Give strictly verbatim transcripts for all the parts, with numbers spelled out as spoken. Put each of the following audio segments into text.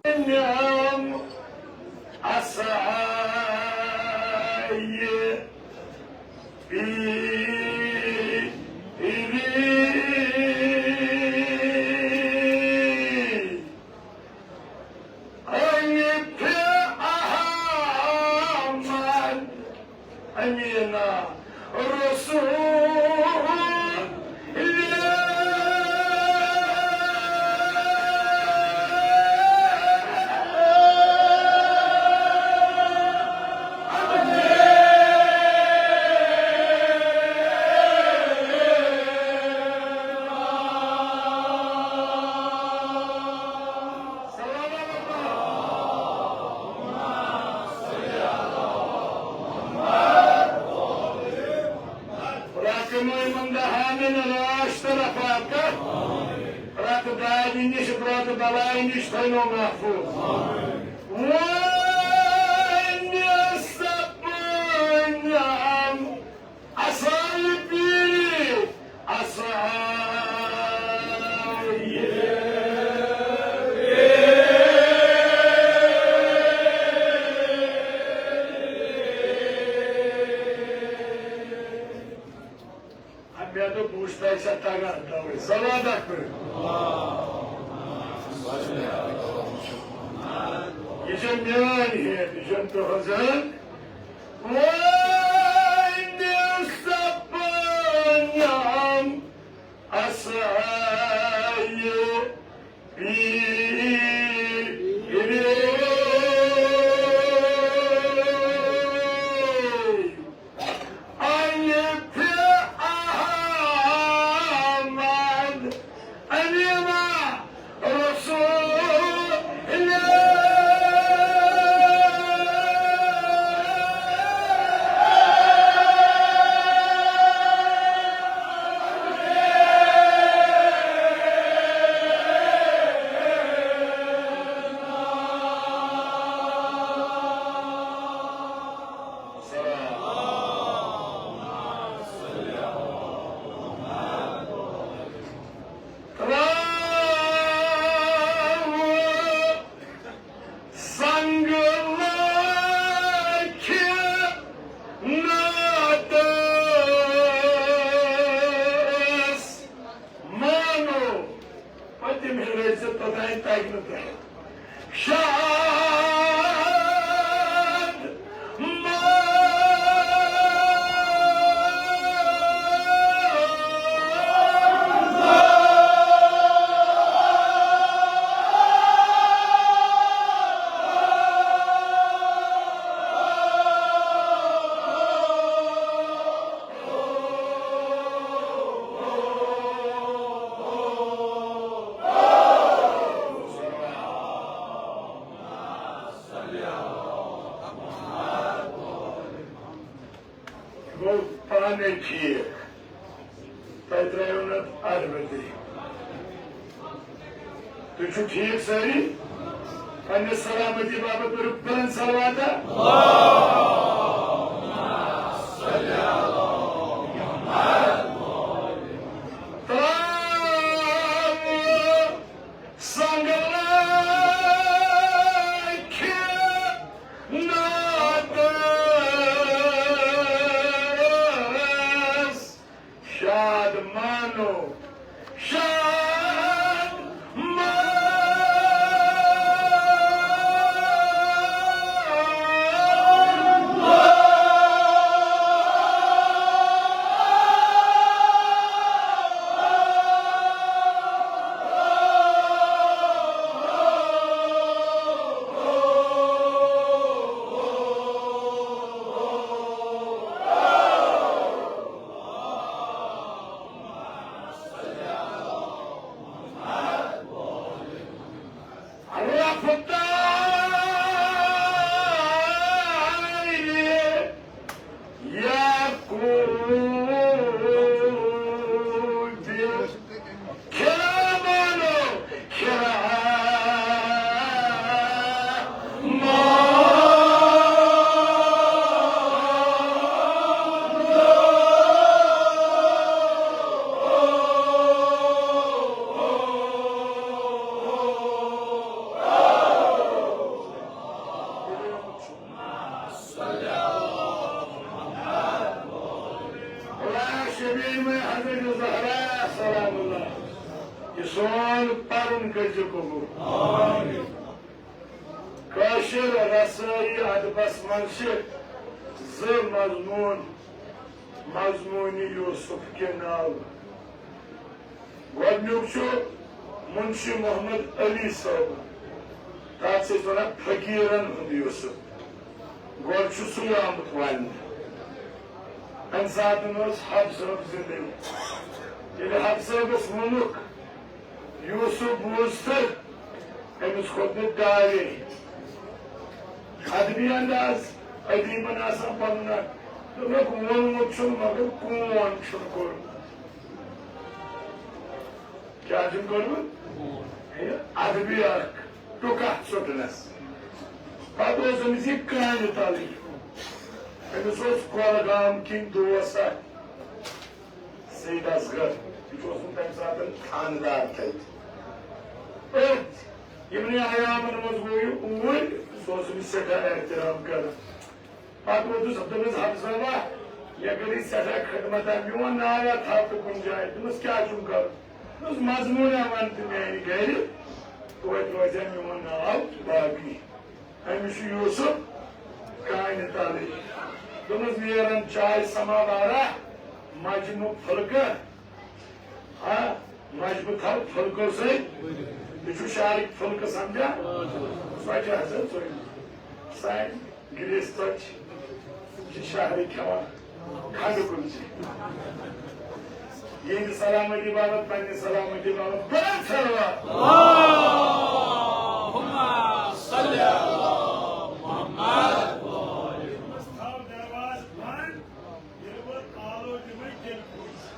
نعم اسایہِ پیٖری۔ أنفہِ احمد امیٖنا رسول۔ رقم یِمن دہانن راش تہٕ رفاقت، رقم دادِ نِش، رقم بلاے نِش تھٲینو محفوظ۔ وۄنۍ سپٕنۍ ہم اسایہِ پیٖری، اسایہِ۔ اب مےٚ دوٚپ، بہٕ وٕچھٕ تۄہہِ چھا تگان تَوَے۔ صلوات اکھ پٔرِو۔ یہِ چھےٚ میٛٲنۍ ہیٚتھ، یہِ چھَنہٕ تُہٕنٛز ہیٚتھ۔ وۄنۍ سپٕنۍ ہم اسایہِ پیٖری۔ الفِ احمد امیٖنا رسول۔ ترٛاوٕ سنگ لٲکھِ ناتس مانو۔ پٔتِم ہِن رٔٹۍ زِ توٚتام تَگہِ نہٕ تۄہہِ۔ شاد گوٚو پانے ٹھیٖک۔ تۄہہِ ترٛٲیِو نہٕ اَتھ اَڈٕ ؤتھٕے۔ تُہۍ چھِو ٹھیٖک سٲری؟ پننہِ سلامتی باپتھ پٔرِو بلند صلواتہ۔ ترٛاوٕ سنگ لٲکھِ ناتس شاد مانو، شاد مانو۔ رفتار یعقوب کھرا مانو، کھرا مانو۔ سون پرُن کٔرۍزِ قبول۔ کٲشِر رسٲیی ادبس منٛز چھِ زٕ مضموٗن مضموٗنہِ یوسف کہِ ناوٕ۔ گۄڈٕنیُک چھُ منشی محمد علی صٲب، تَتھ چھِ أسۍ وَنان فقیٖرن ہُنٛد یوسف۔ گۄڈٕ چھُ سُے آمُت وننہٕ۔ اَمہِ ساتہٕ اوس حب صٲب زِندٕ۔ ییٚلہِ حب صٲبس ووٚنُکھ، یوسف بوٗز تہٕ أمِس کھوٚت نہٕ ڈارے۔ ادبی انداز، ادیبن آسان پنُن اکھ۔ دوٚپُکھ، ووٚنمُت چھُم، مگر کون چھُم کوٚرمُت۔ کیٛاہ چھُم کوٚرمُت؟ ہے، ادبی اکھ ٹُکھ ژوٚٹنس۔ پتہٕ اوس أمِس یہِ کانہِ تلٕے۔ أمِس اوس کۄلگام کِنۍ دوس اکھ۔ سید اصغر، یہِ چھُ اوسمُت تَمہِ ساتہٕ خانٛدار تَتہِ۔ أتھۍ یِمنٕے ایامَن منٛز گوٚو یہِ اوٗرۍ، سُہ اوس أمِس سٮ۪ٹھاہ احترام کران۔ پَتہٕ ووتُس، دوٚپمَس، "حب صٲبا، مےٚ کٔرٕے سٮ۪ٹھاہ خدمت، میون ناو ہا تھاو تہٕ کُنہِ جایہِ۔" دوٚپمَس، "کیٛاہ چھُم کَرُن؟" دوٚپمَس، "مضموٗنہ وَن تہٕ میٛانہِ گَرِ، توتہِ روزِ ہا میون ناو باقٕے۔" أمِس چھُ یوسف کانہِ تلٕے۔ دوٚپمَس، "نیران چاے سماوارا، مجمہٕ پھُلکہٕ، ہا، مجمہٕ تھاو پھُلکو سۭتۍ۔" یہِ چھُ شہرٕکۍ پھُلکہٕ سمجھان؟ سۄ چھِ آسان ژوٚٹ۔ سانہِ گِلِس ژۄچہِ چھِ شہرٕکۍ کھٮ۪وان۔ کھنٛڈٕ کُلچہِ۔ یِہنٛدِ سلامتی باپتھ، پننہِ سلامتی باپتھ بلند صلوات۔ اللہم صل علی محمد۔ تھاو دروازٕ بنٛد، ییٚلہِ بہٕ آلو دِمے تیٚلہِ کُس؟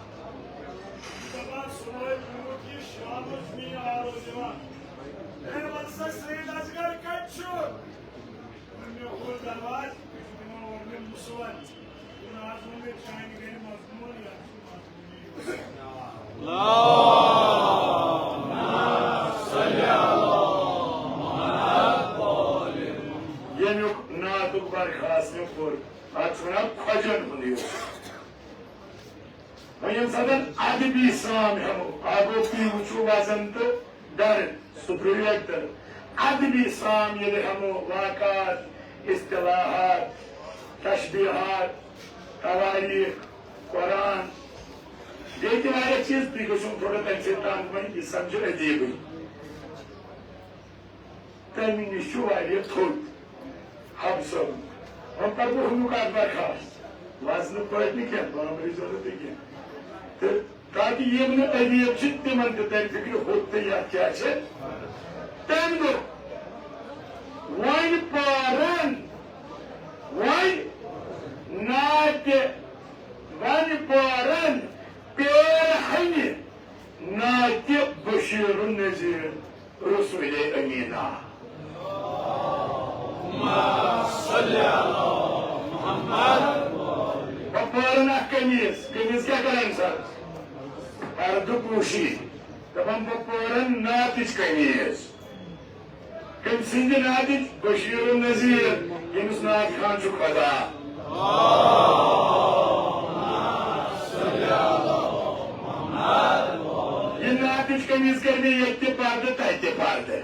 دپان صبحٲے برونٛٹھ یہِ شامس مےٚ یہِ آلو دِوان۔ ہے، وَن سا سید اصغر کتہِ چھُ؟ وۄنۍ مےٚ کھول دروازٕ، تِمو ووٚن مےٚ مُسوَن۔ ووٚن، "آز ووٚن مےٚ چانہِ گرِ مضموٗن، یَتھ چھُ مضموٗنٕے یوت۔" ییٚمیُک نعتُک برخاست مےٚ کوٚر، اَتھ چھِ وَنان خۄجَن ہُنٛد یوت۔ وۄنۍ ییٚمہِ ساتہٕ ادبی سام ہٮ۪مو، اَکھ گوٚو تُہۍ وٕچھِو وزن تہٕ درد، سُہ ترٛٲیِو اَکہِ طرفہٕ۔ ادبی سام ییٚلہِ ہٮ۪مو، واقعات، اصطلاحات، تشبیہات، تواریخ، قرآن، بیٚیہِ تہِ واریاہ چیٖز، تُہۍ گٔژھِو تھوڑا تَمہِ سۭتۍ تنٛگ وۄنۍ، یہِ سمجھو ادیٖبٕے۔ تَمہِ نِش چھُ واریاہ تھوٚد۔ حب صٲب، وۄنۍ پَرٕ بہٕ ہُمیُک اَکھ درخاست۔ وزنہٕ پٲٹھۍ نہٕ کینٛہہ، بامبرِ ضروٗرت نہٕ کینٛہہ۔ تہٕ تاکہِ یِم نہٕ ادیٖب چھِ، تِمن تہِ تَرِ فِکرِ، ہُتھ تہٕ یَتھ کیٛاہ چھِ۔ تَمہِ دۄہ وۄنۍ پارن، وۄنۍ ناتہِ، وۄنۍ پارن پیرہنہِ ناتہِ بشیر النذیر۔ رسول امینا۔ بہٕ پٲرن اکھ قمیٖض، قمیٖض کیٛاہ کران سر؟ پردٕ پوشی۔ دپان بہٕ پٲرن نعتٕچ قمیٖض۔ کٔمۍ سٕنٛدِ نعتٕچ؟ بشیر النذیر، ییٚمِس نعت خوان چھُ خدا۔ یہِ نعتٕچ قمیٖض کَرِ مےٚ ییٚتہِ تہِ پردٕ، تَتہِ تہِ پردٕ۔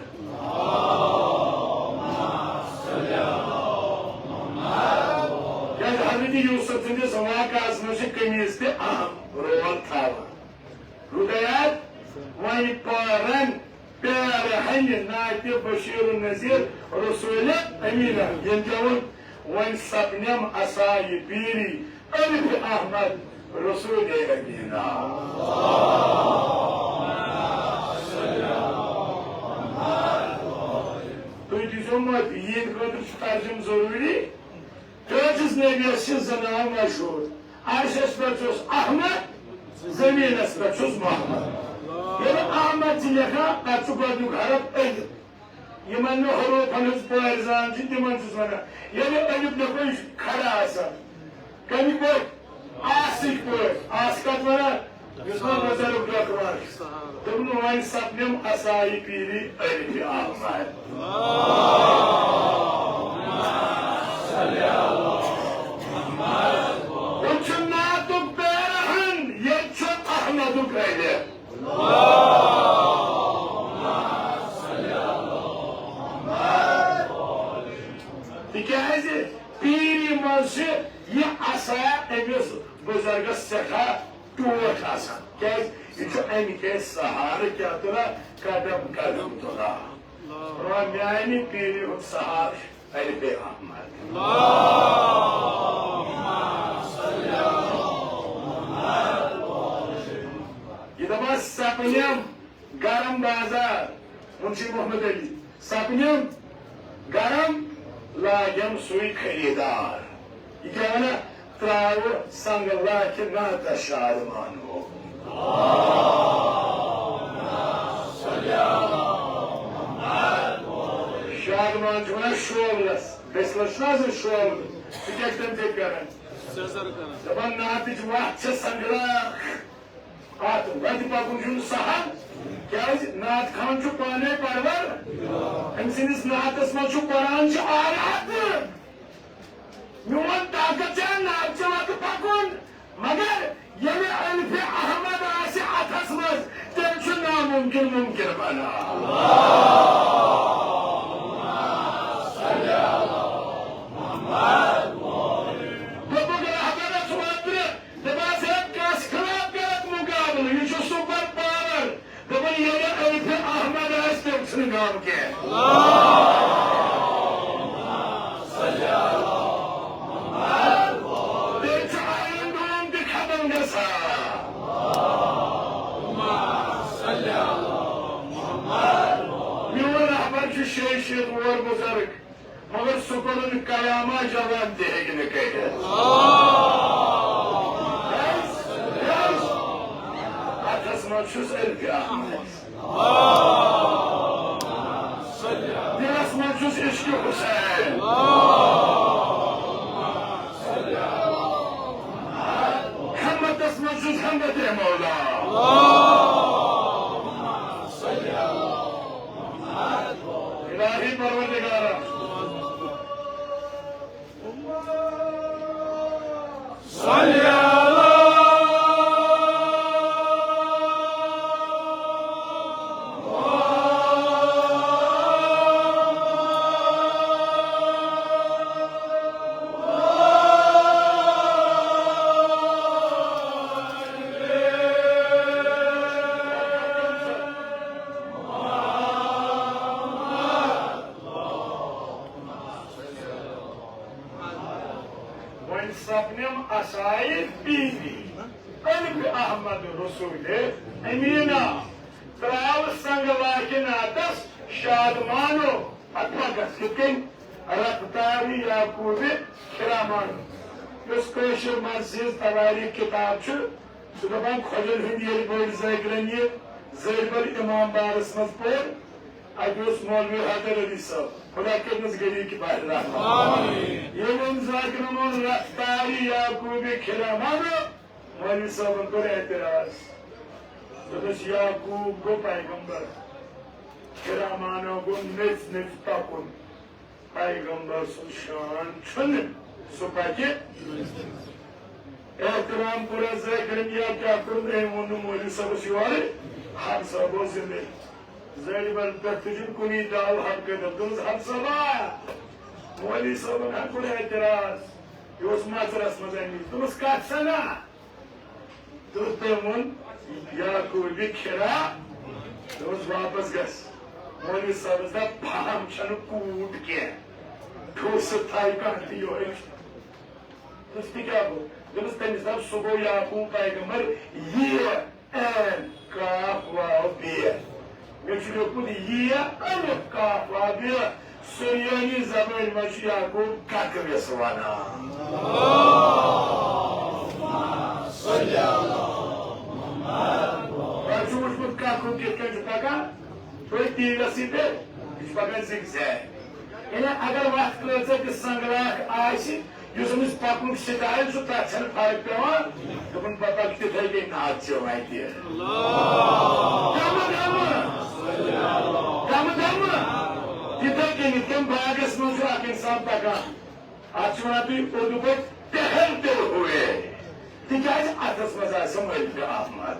کیٛازِ حضرت یوسف سٕنٛدِس واقعس منٛز چھِ قمیٖض تہِ اہم رول تھاوان۔ رُدیات، وۄنۍ پارن پیارٕ ہنہِ نعتِ بشیر النذیر رسول امینا۔ ییٚمۍ کیٛاہ ووٚن؟ وۄنۍ سپنم عصایہِ پیٖری الف احمد رسول امینا۔ تُہۍ دیٖزیو مٲفی، یِہِنٛدِ خٲطرٕ چھُ ترجمہٕ ضروٗری۔ تہٕ أکِس نبیَس چھِ زٕ ناو مشہوٗر۔ عرشَس پٮ۪ٹھ چھُس احمد، زٔمیٖنَس پٮ۪ٹھ چھُس محمد۔ ییٚلہِ احمد چھِ لیکھان، تَتھ چھُ گۄڈٕنیُک حرف الف۔ یِمَن نہٕ حروفَن ہٕنٛز پٲرۍ زان چھِ، تِمَن چھُس وَنان۔ ییٚلہِ الف لیکھو، یہِ چھُ کھڑا آسان۔ کَمہِ پٲٹھۍ؟ آسٕکۍ پٲٹھۍ۔ آس کَتھ وَنان؟ یُس وۄنۍ بُزرگ ڈاکٹر وَنان چھُ۔ دوٚپُن، وۄنۍ سپنم عصایہِ پیٖری الف احمد۔ وۄنۍ چھُ نعتُک پیرہن، ییٚتہِ چھُ احمدُک الف۔ تِکیٛازِ پیٖری منٛز چھِ یہِ عصا أمِس بُزرگس سٮ۪ٹھاہ ٹوٹھ آسان۔ کیٛازِ؟ یہِ چھُ اَمہِ کِنۍ سہارٕ کیٛاہ تُلان؟ قدم قدم تُلان۔ اور میٛانہِ پیٖرِ ہُنٛد سہارٕ چھُ الفِ احمد۔ یہِ دَپان سپنم گرم بازار، منشی محمد علی، سپنم گرم، لاگیم سُے خریدار۔ یہِ کیٛاہ وَنان؟ ترٛاوٕ سنٛگہٕ لاکھِ ناتس شادمانو۔ شادمان چھُ وَنان شولس، دٔسلس چھُنہٕ آسان شول، سُہ کیٛاہ چھُ تَمہِ سۭتۍ کران؟ دَپان ناتٕچ وَتھ چھِ سنٛگہٕ لاکھ۔ اتھ وتہِ پکُن چھُنہٕ سہل، کیازِ نعت خوان چھُ پانے پرور۔ أمۍ سٕنٛدِس نعتس منٛز چھُ قرآن چھُ آیات۔ میون طاقت چھا نعت چہِ وتہِ پکُن، مگر ییٚلہِ الفِ احمد آسہِ اتھس منٛز، تیٚلہِ چھُ ناممکن ممکن بنان۔ دوٚپُکھ رہبرس اوترٕ، دپان، "ہے، کس خلاف کرکھ مقابلہٕ؟ یہِ چھُ سپر پاور۔" دپان، "ییٚلہِ الفِ احمد آسہِ، تٔمۍ سٕنٛدِ گام کینٛہہ۔" تیٚلہِ چھُ آیرن ڈوم تہِ ختم گژھان۔ میون رہبر چھُ شیٚیہِ شیٖتھ وُہُر بُزرگ۔ مگر سُہ پنُن قیامہ جوان تہِ ہیٚکہِ نہٕ کٔرِتھ۔ کیٛازِ؟ کیٛازِ؟ اتھس منٛز چھُس الفِ احمد۔ دلس منٛز چھُس عشق حسین۔ ہمتس منٛز چھُس ہمت مولا۔ الہی پروردگارا، صلی علی وۄنۍ سپنم اسایہِ پیٖری، الفِ احمد رسول امیٖنا، ترٛاو سنگ لاکہِ ناتس شادمانو۔ پتہٕ ما گژھ یِتھ کٔنۍ رفتار یعقوبِ خرامانو، یۄس کٲشِر منٛز سٕنٛز تواریٖخ کِتاب چھِ، سُہ دپان، خۄجن ہُنٛد ییٚلہِ بٔڑۍ ذٲکرن یہِ زٲرۍ بل امام بارس منٛز پوٚر، اتہِ اوس مولوی حیدر علی صٲب، خدا کٔرنس غریٖب کہِ بارِ رحمت۔ ییٚلہِ أمۍ ذاکرن ووٚن رفتارِ یعقوبِ خرامانو، مولوی صٲبن کوٚر اعتراض۔ دوٚپنس، یعقوب گوٚو پیغمبر، خرامانو گوٚو نٔژ نٔژ پکُن۔ پیغمبر سُنٛد شان چھُنہٕ سُہ پکہِ۔ احترام کوٚر اَسہِ ذٲکرن یا کیٛاہ کوٚرُن، أمۍ ووٚن نہٕ مولوی صٲبس یورٕ، حق صٲب اوس زِندٕ۔ زٲرۍ بل پٮ۪ٹھ تہِ چھُنہٕ کُنی داو حق کٔرِتھ۔ دوٚپُس، حق صٲبا، مولوی صٲبن ہا کوٚر اعتراض، یہِ اوس مژرس منٛز اَمی۔ دوٚپُس، کتھ سنا؟ تہٕ تٔمۍ ووٚن، یعقوبِ خرا، دوٚپُس، واپس گژھ۔ مولوی صٲبس دپ، فہم چھنہٕ کوٗٹ کینٛہہ، ٹھوسہٕ تھایہِ کانٛہہ تہِ یِہوٚے۔ دوٚپُس، تہِ کیٛاہ گوٚو؟ دوٚپُس، تٔمِس دپ، سُہ گوٚو یعقوب پیغمبر، یہِ عین کاف واو بے۔ مےٚ چھُ لیوٚکھمُت یہِ الف کاف واو بے۔ سُریٲنی زبٲنۍ منٛز چھُ یعقوب ککرِس ونان۔ تۄہہِ چھُو وٕچھمُت ککُر کِتھ کٔنۍ چھُ پکان؟ تُہۍ ٹی وی یسٕے پٮ۪ٹھ، یہِ چھُ پکان زِگ زیگ۔ یعنی اگر وتھ کۭژاہ تہِ سنگلاکھ آسہِ، یُس أمِس پکنُک سٹایل چھُ، تتھ چھنہٕ فرق پٮ۪وان۔ دوٚپُن، بہٕ پکہٕ تِتھے کٔنۍ نعت چٲنۍ تہِ۔ دمہٕ دمہٕ۔ دمہٕ دمہٕ۔ تِتھے کٔنۍ یِتھ کٔنۍ باغس منٛز چھُ اکھ انسان پکان۔ اتھ چھِ ونان تُہۍ اردو پٲٹھۍ ٹہلتے ہوئے۔ تِکیازِ اتھس منٛز آسہِ مٲلکہِ احمد۔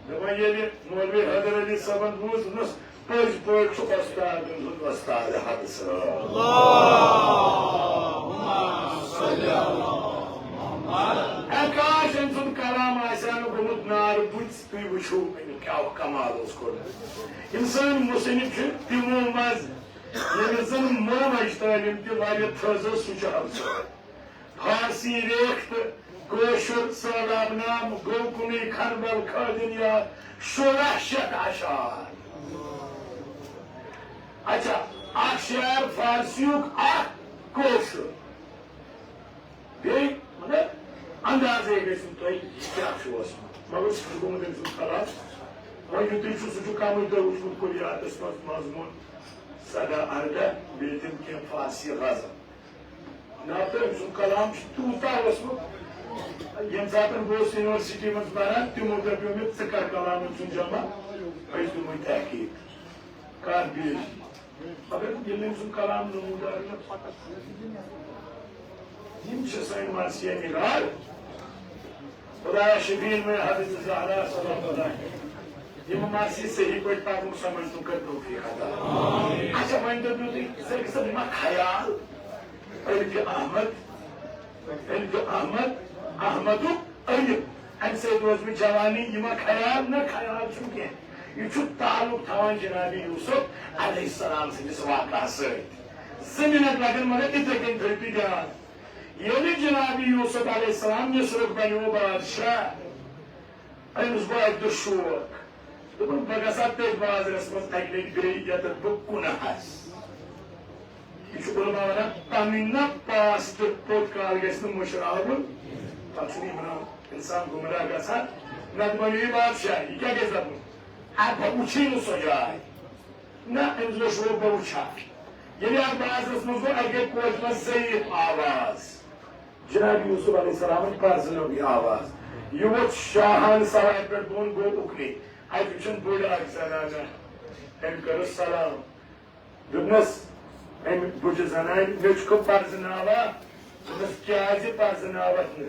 دوٚپُن، ییٚلہِ مولوی حیدر علی صٲبن بوٗز، دوٚپنس، پٔزۍ پٲٹھۍ چھُ وۄستاد أمۍ سُنٛد وۄستاد حق صٲب۔ اے کاش أمۍ سُنٛد کلام آسہِ ہا نہٕ گوٚمُت نار بُتھ، تُہۍ وٕچھِو أمۍ کیٛاہ کمال اوس کوٚرمُت۔ یِم سٲنۍ مُصنِف چھِ تِمو منٛز، ییٚمِس زن مُروج تعلیٖم تہِ واریاہ تھٔز ٲس، سُہ چھُ حق صٲب۔ فارسی ریختہٕ، کٲشُر سہلاب نامہٕ، گوٚو کُنُے کھنبل خٲدِنیات، شُراہ شیٚتھ اشعار۔ اچھا، اکھ شعر فارسیُک، اکھ کٲشُر۔ بیٚیہِ، مطلب، اندازے گژھِ نہٕ تۄہہِ یہِ کیٛاہ چھُ اوسمُت۔ مگر سُہ چھُ گوٚمُت أمۍ سُنٛد خلاص۔ وۄنۍ یُتُے چھُ، سُہ چھُ کمٕے تۄہہِ وُچھمُت کُلیاتس منٛز مضموٗن سداہ ارداہ، بیٚیہِ تِم کینٛہہ فارسی غزل۔ نتہٕ أمۍ سُنٛد کلام چھُ تیوٗتاہ اوسمُت، ییٚمہِ ساتہٕ بہٕ اوسُس یونیورسٹی منٛز پران، تِمو دپیو مےٚ، "ژٕ کر کلام أمۍ سُنٛد جمع؟" أسۍ دِموے تحقیق، کر بی ایچ ڈی۔ مگر ییٚلہِ أمۍ سُنٛد کلام نموٗدار مےٚ پتہ، یِم چھِ سٲنۍ مرثیہ نگار۔ خدایا شبیل میں حضرت زہرا صلی اللہ علیہ وسلم۔ یِم مرثی صحیح پٲٹھۍ پرنُک سمجھنُک کر توفیق عطا۔ اچھا، وۄنۍ دٔپِو تُہۍ، ژےٚ گژھِ ما خیال؟ الفِ احمد، الفِ احمد، احمدُک الف۔ امہِ سۭتۍ روز مےٚ جوانی، یہِ ما خیال؟ نہ، خیال چھُنہٕ کینٛہہ۔ یہِ چھُ تعلق تھاوان جناب یوسف علیہ السلام سٕنٛدِس واقعس سۭتۍ۔ زٕ منٹ لگن، مگر یِتھے کٔنۍ تھٲیِو تُہۍ دیان۔ ییٚلہِ جناب یوسف علیہ السلام مصرُک بنیو بادشاہ، أمِس گوٚو اَکہِ دۄہ شوق۔ دوٚپُن، "بہٕ گژھٕ ہا تٔتھۍ بازرَس منٛز اَکہِ لَٹہِ بیٚیہِ، یَتَتھ بہٕ کٕنہٕ ہَس۔" یہِ چھُ علماء وَنان، پَنٕنۍ نہ past پوٚت کال گژھِ نہٕ مٔشراوُن۔ پَتہٕ چھُنہٕ عمران اِنسان گُمراہ گژھان۔ نَتہٕ بَنہِ یہِ بادشاہ، یہِ کیٛاہ گژھِ دَپُن؟ اَدٕ بہٕ وٕچھے نہٕ سۄ جاے۔ نہ، أمِس گوٚو شوق، بہٕ وٕچھِ ہا۔ ییٚلہِ اَتھ بازرَس منٛز گوٚو، اَتہِ گٔے کوچہِ منٛز ضعیٖف آواز۔ جناب یوسف علیہ السلامن پرزنٲو یہِ آواز۔ یہِ ووٚتھ شاہانہٕ سوارِ پٮ۪ٹھ بۄن، گوٚو اُکنُے۔ اَتہِ وٕچھن بٔڑ اکھ زنانہ۔ أمۍ کٔرٕس سلام۔ دوٚپنس، أمۍ بُجہِ زنانہِ، "مےٚ چھُکھ پرزناوان؟" دوٚپنس، "کیٛازِ پرزناوتھ نہٕ؟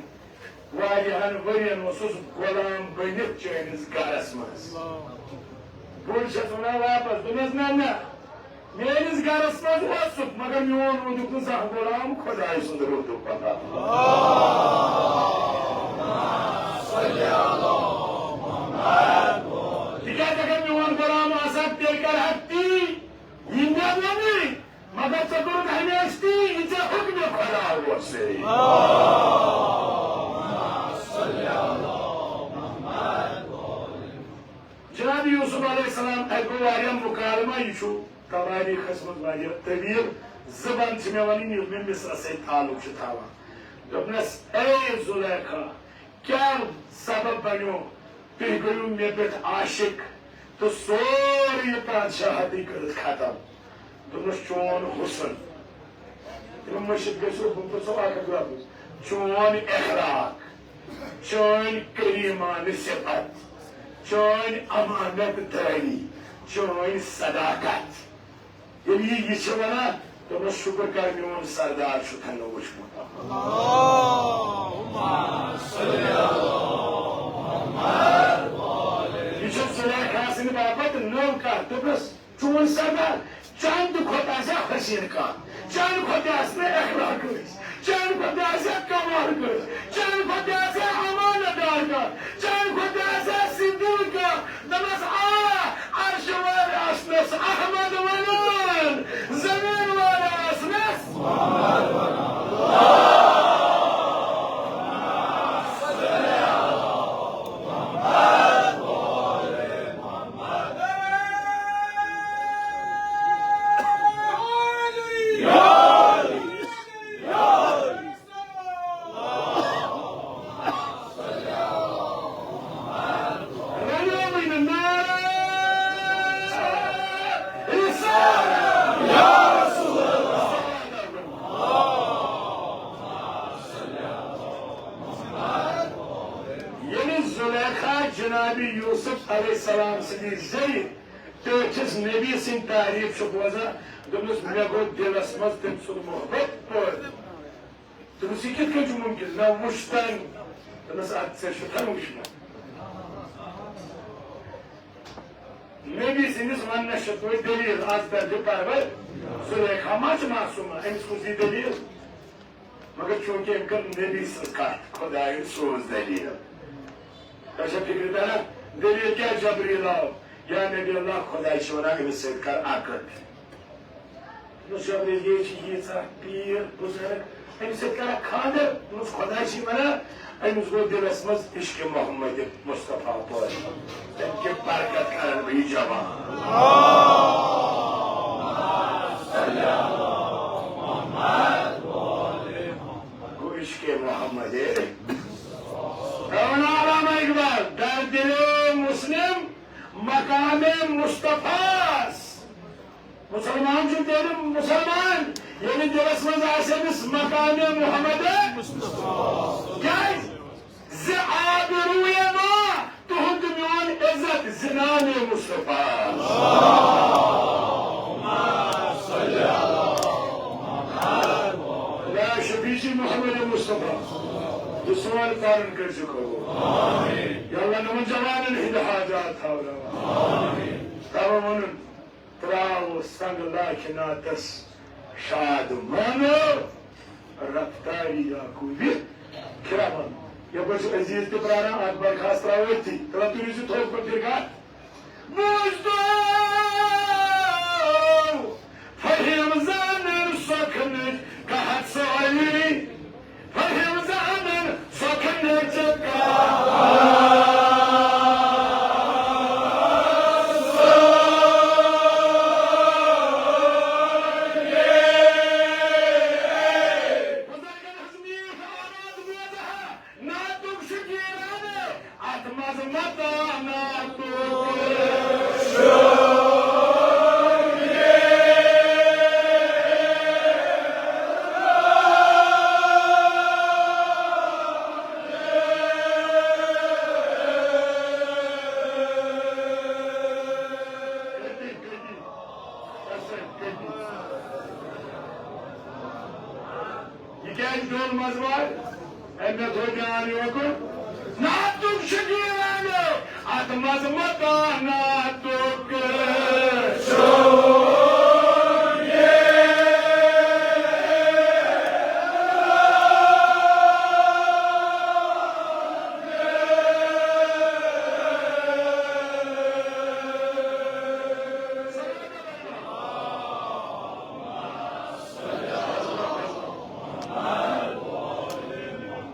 واریاہن ؤرین اوسُس غلام بٔنِتھ چٲنِس گرس منٛز۔" بٔڑ چھَس وَنان واپس، دوٚپمَس، "نہ، نہ، میٲنِس گرس منٛز اوسُکھ، مگر میون روٗدُکھ نہٕ زانٛہہ غلام، خۄداے سُنٛد روٗدُکھ پتہ۔" تِکیٛازِ اگر میون غلام آسہٕ ہا، تیٚلہِ کرٕ ہا تی، یہِ مےٚ ووٚنُے، مگر ژےٚ کوٚرُتھ ہمیشہِ تی، یہِ ژےٚ حُکمِ خۄدا اوسُے۔ جناب یوسف علیہ السلام، اَتہِ گوٚو واریاہ مکالمہ، یہِ چھُ تواریٖخس منٛز واریاہ طویل۔ زٕ بند چھِ مےٚ وَنٕنۍ، یِم مےٚ مصرس سۭتۍ تعلق چھِ تھاوان۔ دوٚپنَس، "اے زلیخا، کیٛاہ سبب بنیو؟ تُہۍ گٔیِو مےٚ پٮ۪ٹھ عاشق تہٕ سورُے یہِ پادشاہتی کٔرِتھ ختم۔" دوٚپنَس، "چون حُسن۔" یِمن مٔشِتھ گٔژھِو، بہٕ پرٛژھو اکھ اکھ لفظ۔ چون اخلاق، چٲنۍ کریٖمانہٕ صفت، چٲنۍ امانت دٲری، چٲنۍ صداقت۔ ییٚلہِ یہِ، یہِ چھِ وَنان، دوٚپمَس، "شُکر کر، میون سردار چھُتھ نہٕ وٕچھمُت۔" یہِ چھُ زُلیخا سٕنٛدِ باپتھ نٔو کَتھ۔ دوٚپنَس، چون سردار چند کھۄتہٕ آسہِ ہا حسین کانٛہہ، چند کھۄتہٕ آسہِ نہٕ اخلاق کٲنٛسہِ، چند کھۄتہٕ آسہِ ہا کمال کٲنٛسہِ، چند کھۄتہٕ آسہِ ہا امانت دار کانٛہہ، چند کھۄتہٕ آسہِ ہا صدیق کانٛہہ۔ دوٚپنس، آ، عرش والہِ آسنس احمد ونان، زمین والہِ آسنس ییٚلہِ زلیخا جناب یوسف علیہ السلام سٕنٛدِ ذٔریعہٕ ٹٲٹھِس نبی سٕنٛدۍ تعریٖف چھُ بوزان، دوٚپنَس، مےٚ گوٚو دِلَس منٛز تٔمۍ سُنٛد محبت پٲدٕ۔ دوٚپنَس، یہِ کِتھ کٔنۍ چھُ مُمکِن؟ مےٚ وُچھ تٔمۍ۔ دوٚپنَس، اَدٕ ژےٚ چھُتھ وُچھمُت؟ نبی سٕنٛدِس وننس چھِ توتہِ دٔلیٖل، از درجہِ پروَر زُلیخا ما چھِ معصوٗمہ، أمِس کُس دی دٔلیٖل؟ مگر چوٗنٛکہِ أمۍ کٔر نبی سٕنٛز کتھ، خۄدایَن سوز دٔلیٖل۔ تۄہہِ چھا فِکرِ تران؟ دٔلیٖل کیٛاہ؟ جبریٖل آو، یا نبی اللہ، خۄداے چھِ ونان أمِس سۭتۍ کر عقد۔ دوٚپمَس، جبریٖل، یے چھِ ییٖژاہ پیٖر بُزرگ، أمِس سۭتۍ کَرَکھ خانٛدر؟ دوٚپمَس، خۄدا چھِ وَنان، أمِس گوٚو دِلَس منٛز عشق محمد مصطفیٰ پٲدٕ، تَمہِ کہِ برکت کَرَن بہٕ یہِ جوان۔ گوٚو عشق محمد۔ تَوَن علامہ اقبال، در دل مسلم مقام مصطفیٰ۔ مسلمان چھُ تیٚلہِ مسلمان، ییٚلہِ دِلس منٛز آسہِ أمِس مقامِ محمد۔ کیٛازِ؟ زِ آبروئے ما تُہُنٛد میون عزت زِ نامِ مصطفیٰ۔ خدا شفیع جی محمد مصطفیٰ، یہِ سون پرُن کٔرۍزِ قبوٗل۔ یا اللہ، نوٚمَن جوانن ہٕنٛدۍ حاجات تھاوناوان۔ تَوَے ووٚنُن، تراو سنگ لاکھ ناتس شاد مانو رفتاری یعقوبی خیابان۔ یپٲرۍ چھُ عزیز تہِ پراران، اکھ برخاست تراو أتھی۔ تلہ تُلِو زِ تھوٚد پٲٹھۍ درگاہ۔ بوٗزتو فہم زانن سۄکھنٕچ کتھ سٲری۔ فہم زانن سۄکھنٕچ کتھ۔ بزرگن ہٕنٛز میٖٹھ آواز بوزٕ ہا، نعتُک شکیٖر اَنہٕ۔ اتھ منٛز متاناتُک یہِ کیٛازِ پیوٚل منٛزباگ؟ أمۍ مےٚ تھوٚو جان یوکُن۔ نعتُک شکیٖر اَنہٕ، اتھ منٛز متاناتُک۔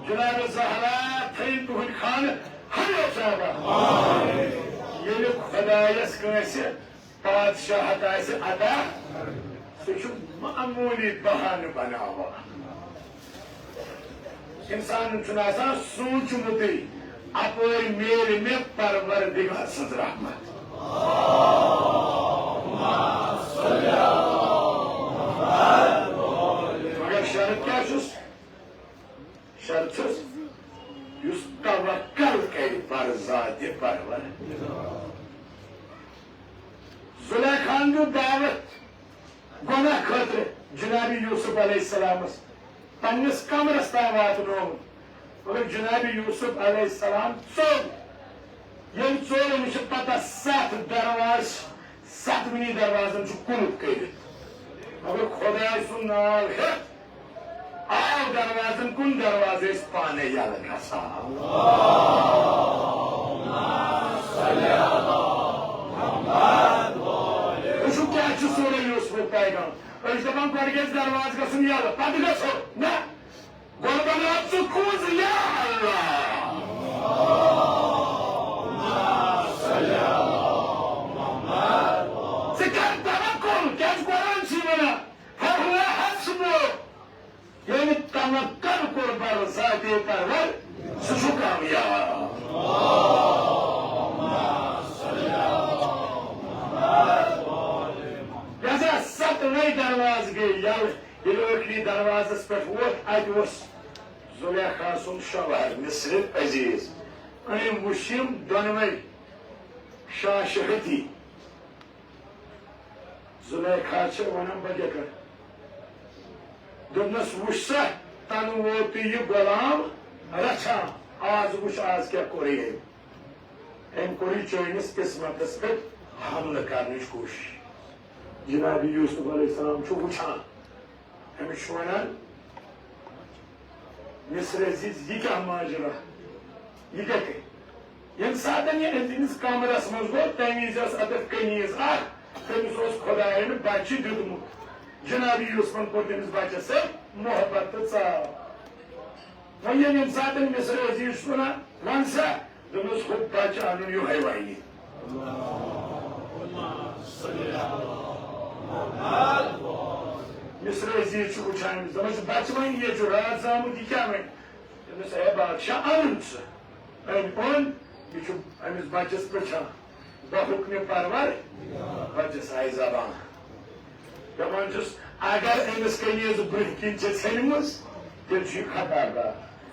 جناب زہرا تھٲیِن تُہُنٛد خانہٕ ہمیشہٕ آباد۔ ییٚلہِ خۄدایَس کٲنٛسہِ پادشاہت آسہِ عطا، سُہ چھُ معموٗلی بہانہٕ بناوان۔ اِنسانَن چھُنہٕ آسان سوٗنٛچمُتٕے، اَپٲرۍ میلہِ مےٚ پروردگار سٕنٛز رحمت۔ مگر شرط کیٛاہ چھُس؟ شرط چھُس، یُس توکل کرِ بر ذاتِ پرور۔ زلیخاہن دیُت دعوت گۄناہ خٲطرٕ جناب یوسف علیہ السلامس پننِس کمرس تام واتنووُن۔ مگر جناب یوسف علیہ السلام ژوٚل۔ ییٚلہِ ژوٚل، أمِس چھِ پتہ ستھ دروازٕ، ستوٕنی دروازن چھُ قُلُف کٔرِتھ۔ مگر خۄداے سُنٛد ناو ہیٚتھ آو دروازن کُن، دروازٕ ٲسۍ پانے یلہٕ گژھان۔ وٕچھِو کیٛاہ چھُ سورہ یوسفُک پیغام۔ أسۍ چھِ دپان گۄڈٕ گژھِ دروازٕ گژھُن یلہٕ، پتہٕ گژھو۔ نہ، گۄڈٕ بناو ژٕ کُنٛز یا اللہ۔ ژٕ کر توکل، کیٛازِ قرآن چھُے ونان، فَهُوَ حَسْبُهُ۔ ییٚمۍ توکل کوٚر بر ذاتِ پرور، سُہ چھُ کامیاب۔ لہذا ستوے دروازٕ گٔے یلہٕ۔ ییٚلہِ ٲخری دروازس پٮ۪ٹھ ووت، اتہِ اوس زلیخا سُنٛد شوہر مصرِ عزیز۔ أمۍ وُچھ یِم دۄنوے شاشہٕ ہتی۔ زلیخا چھِ ونان، بہٕ کیٛاہ کرٕ؟ دوٚپنس، وُچھ سا، تنہٕ ووتُے یہِ غلام رچھان، آز وُچھ، آز کیٛاہ کوٚرُے أمۍ۔ أمۍ کوٚرُے چٲنِس قسمتس پٮ۪ٹھ حملہٕ کرنٕچ کوٗشِش۔ جناب یوسف علیہ السلام چھُ وٕچھان، أمِس چھُ وَنان مصرِ عزیز، یہِ کیٛاہ ماجرا، یہِ کیٛاہ گٔے؟ ییٚمہِ ساتہٕ یہِ أمِس کمرس منٛز گوٚو، تَمہِ وِزِ ٲس اَتٮ۪تھ کنیز اکھ، تٔمِس اوس خۄدایَن بچہِ دیُتمُت۔ جناب یوسفن کوٚر تٔمِس بچس سۭتۍ محبت تہٕ ژاو۔ وۄنۍ ییٚلہِ ییٚمہِ ساتہٕ مصرِ عزیز چھُ وَنان، وَن سا، دوٚپمَس، ہُہ بچہٕ اَنُن یِہوٚے وَنہِ۔ مصرِ عزیز چھُ وٕچھان أمِس، دَپان چھُ، بَچہٕ وَنہِ، یہِ چھُ راتھ زامُت، یہِ کیٛاہ وَنہِ؟ دوٚپمَس، اے بادشاہ، اَنُن ژٕ۔ أمۍ اوٚن، یہِ چھُ أمِس بَچَس پِرٛژھان، بحُکمِ پَروَر، بَچَس آیہِ زبان۔ دَپان چھُس، اگر أمِس کنیز برٛونٛہہ کِنۍ چھِ ژھیٚنمٕژ، تیٚلہِ چھُ یہِ خطا کار۔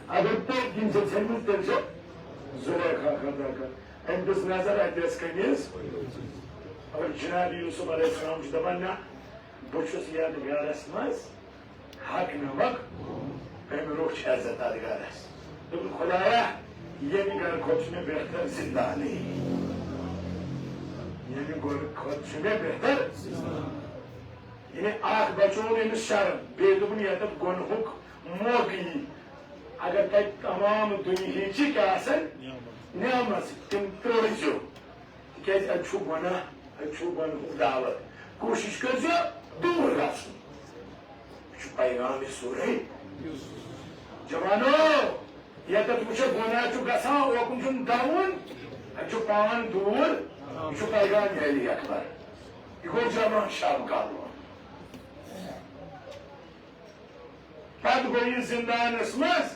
اگر پٔتۍ کِنۍ چھِ ژھیٚنمٕژ، تیٚلہِ چھِ زُلیخا خطا کار۔ أمۍ دِژ نظر، اَتہِ ٲس کنیز۔ مگر جناب یوسف علیہ السلام چھُ دَپان، نہ، بہٕ چھُس یَتھ گرس منٛز حق نمک، أمۍ روٚچھ عزت اَتھ گرس۔ دوٚپُن، خدایا، ییٚمہِ گرٕ کھۄتہٕ چھُ مےٚ بہتر زِندانٕے۔ ییٚمہِ گرٕ کھۄتہٕ چھُ مےٚ بہتر۔ یعنی اکھ بچوو أمِس شرم، بیٚیہِ دوٚپُن، ییٚتٮ۪تھ گۄنہُک موقعہٕ یی، اگر تتہِ تمام دُنیہٕچہِ کیٛاہ آسن نعمژٕ، تِم ترٲوزیو۔ تِکیٛازِ اَتہِ چھُ گۄناہ، اَتہِ چھُ گۄنہُک دعوت۔ کوٗشِش کٔرۍزیو دوٗر گژھُن۔ یہِ چھُ پیغام یہِ سورہ۔ جوانو، ییٚتٮ۪تھ وٕچھو گۄناہ چھُ گژھان، اوکُن چھُنہٕ دَوُن، اَتہِ چھُ پان دوٗر۔ یہِ چھُ پیغام علی اکبر۔ یہِ گوٚو جوان شب کالون۔ پتہٕ گوٚو یہِ زِندانَس منٛز۔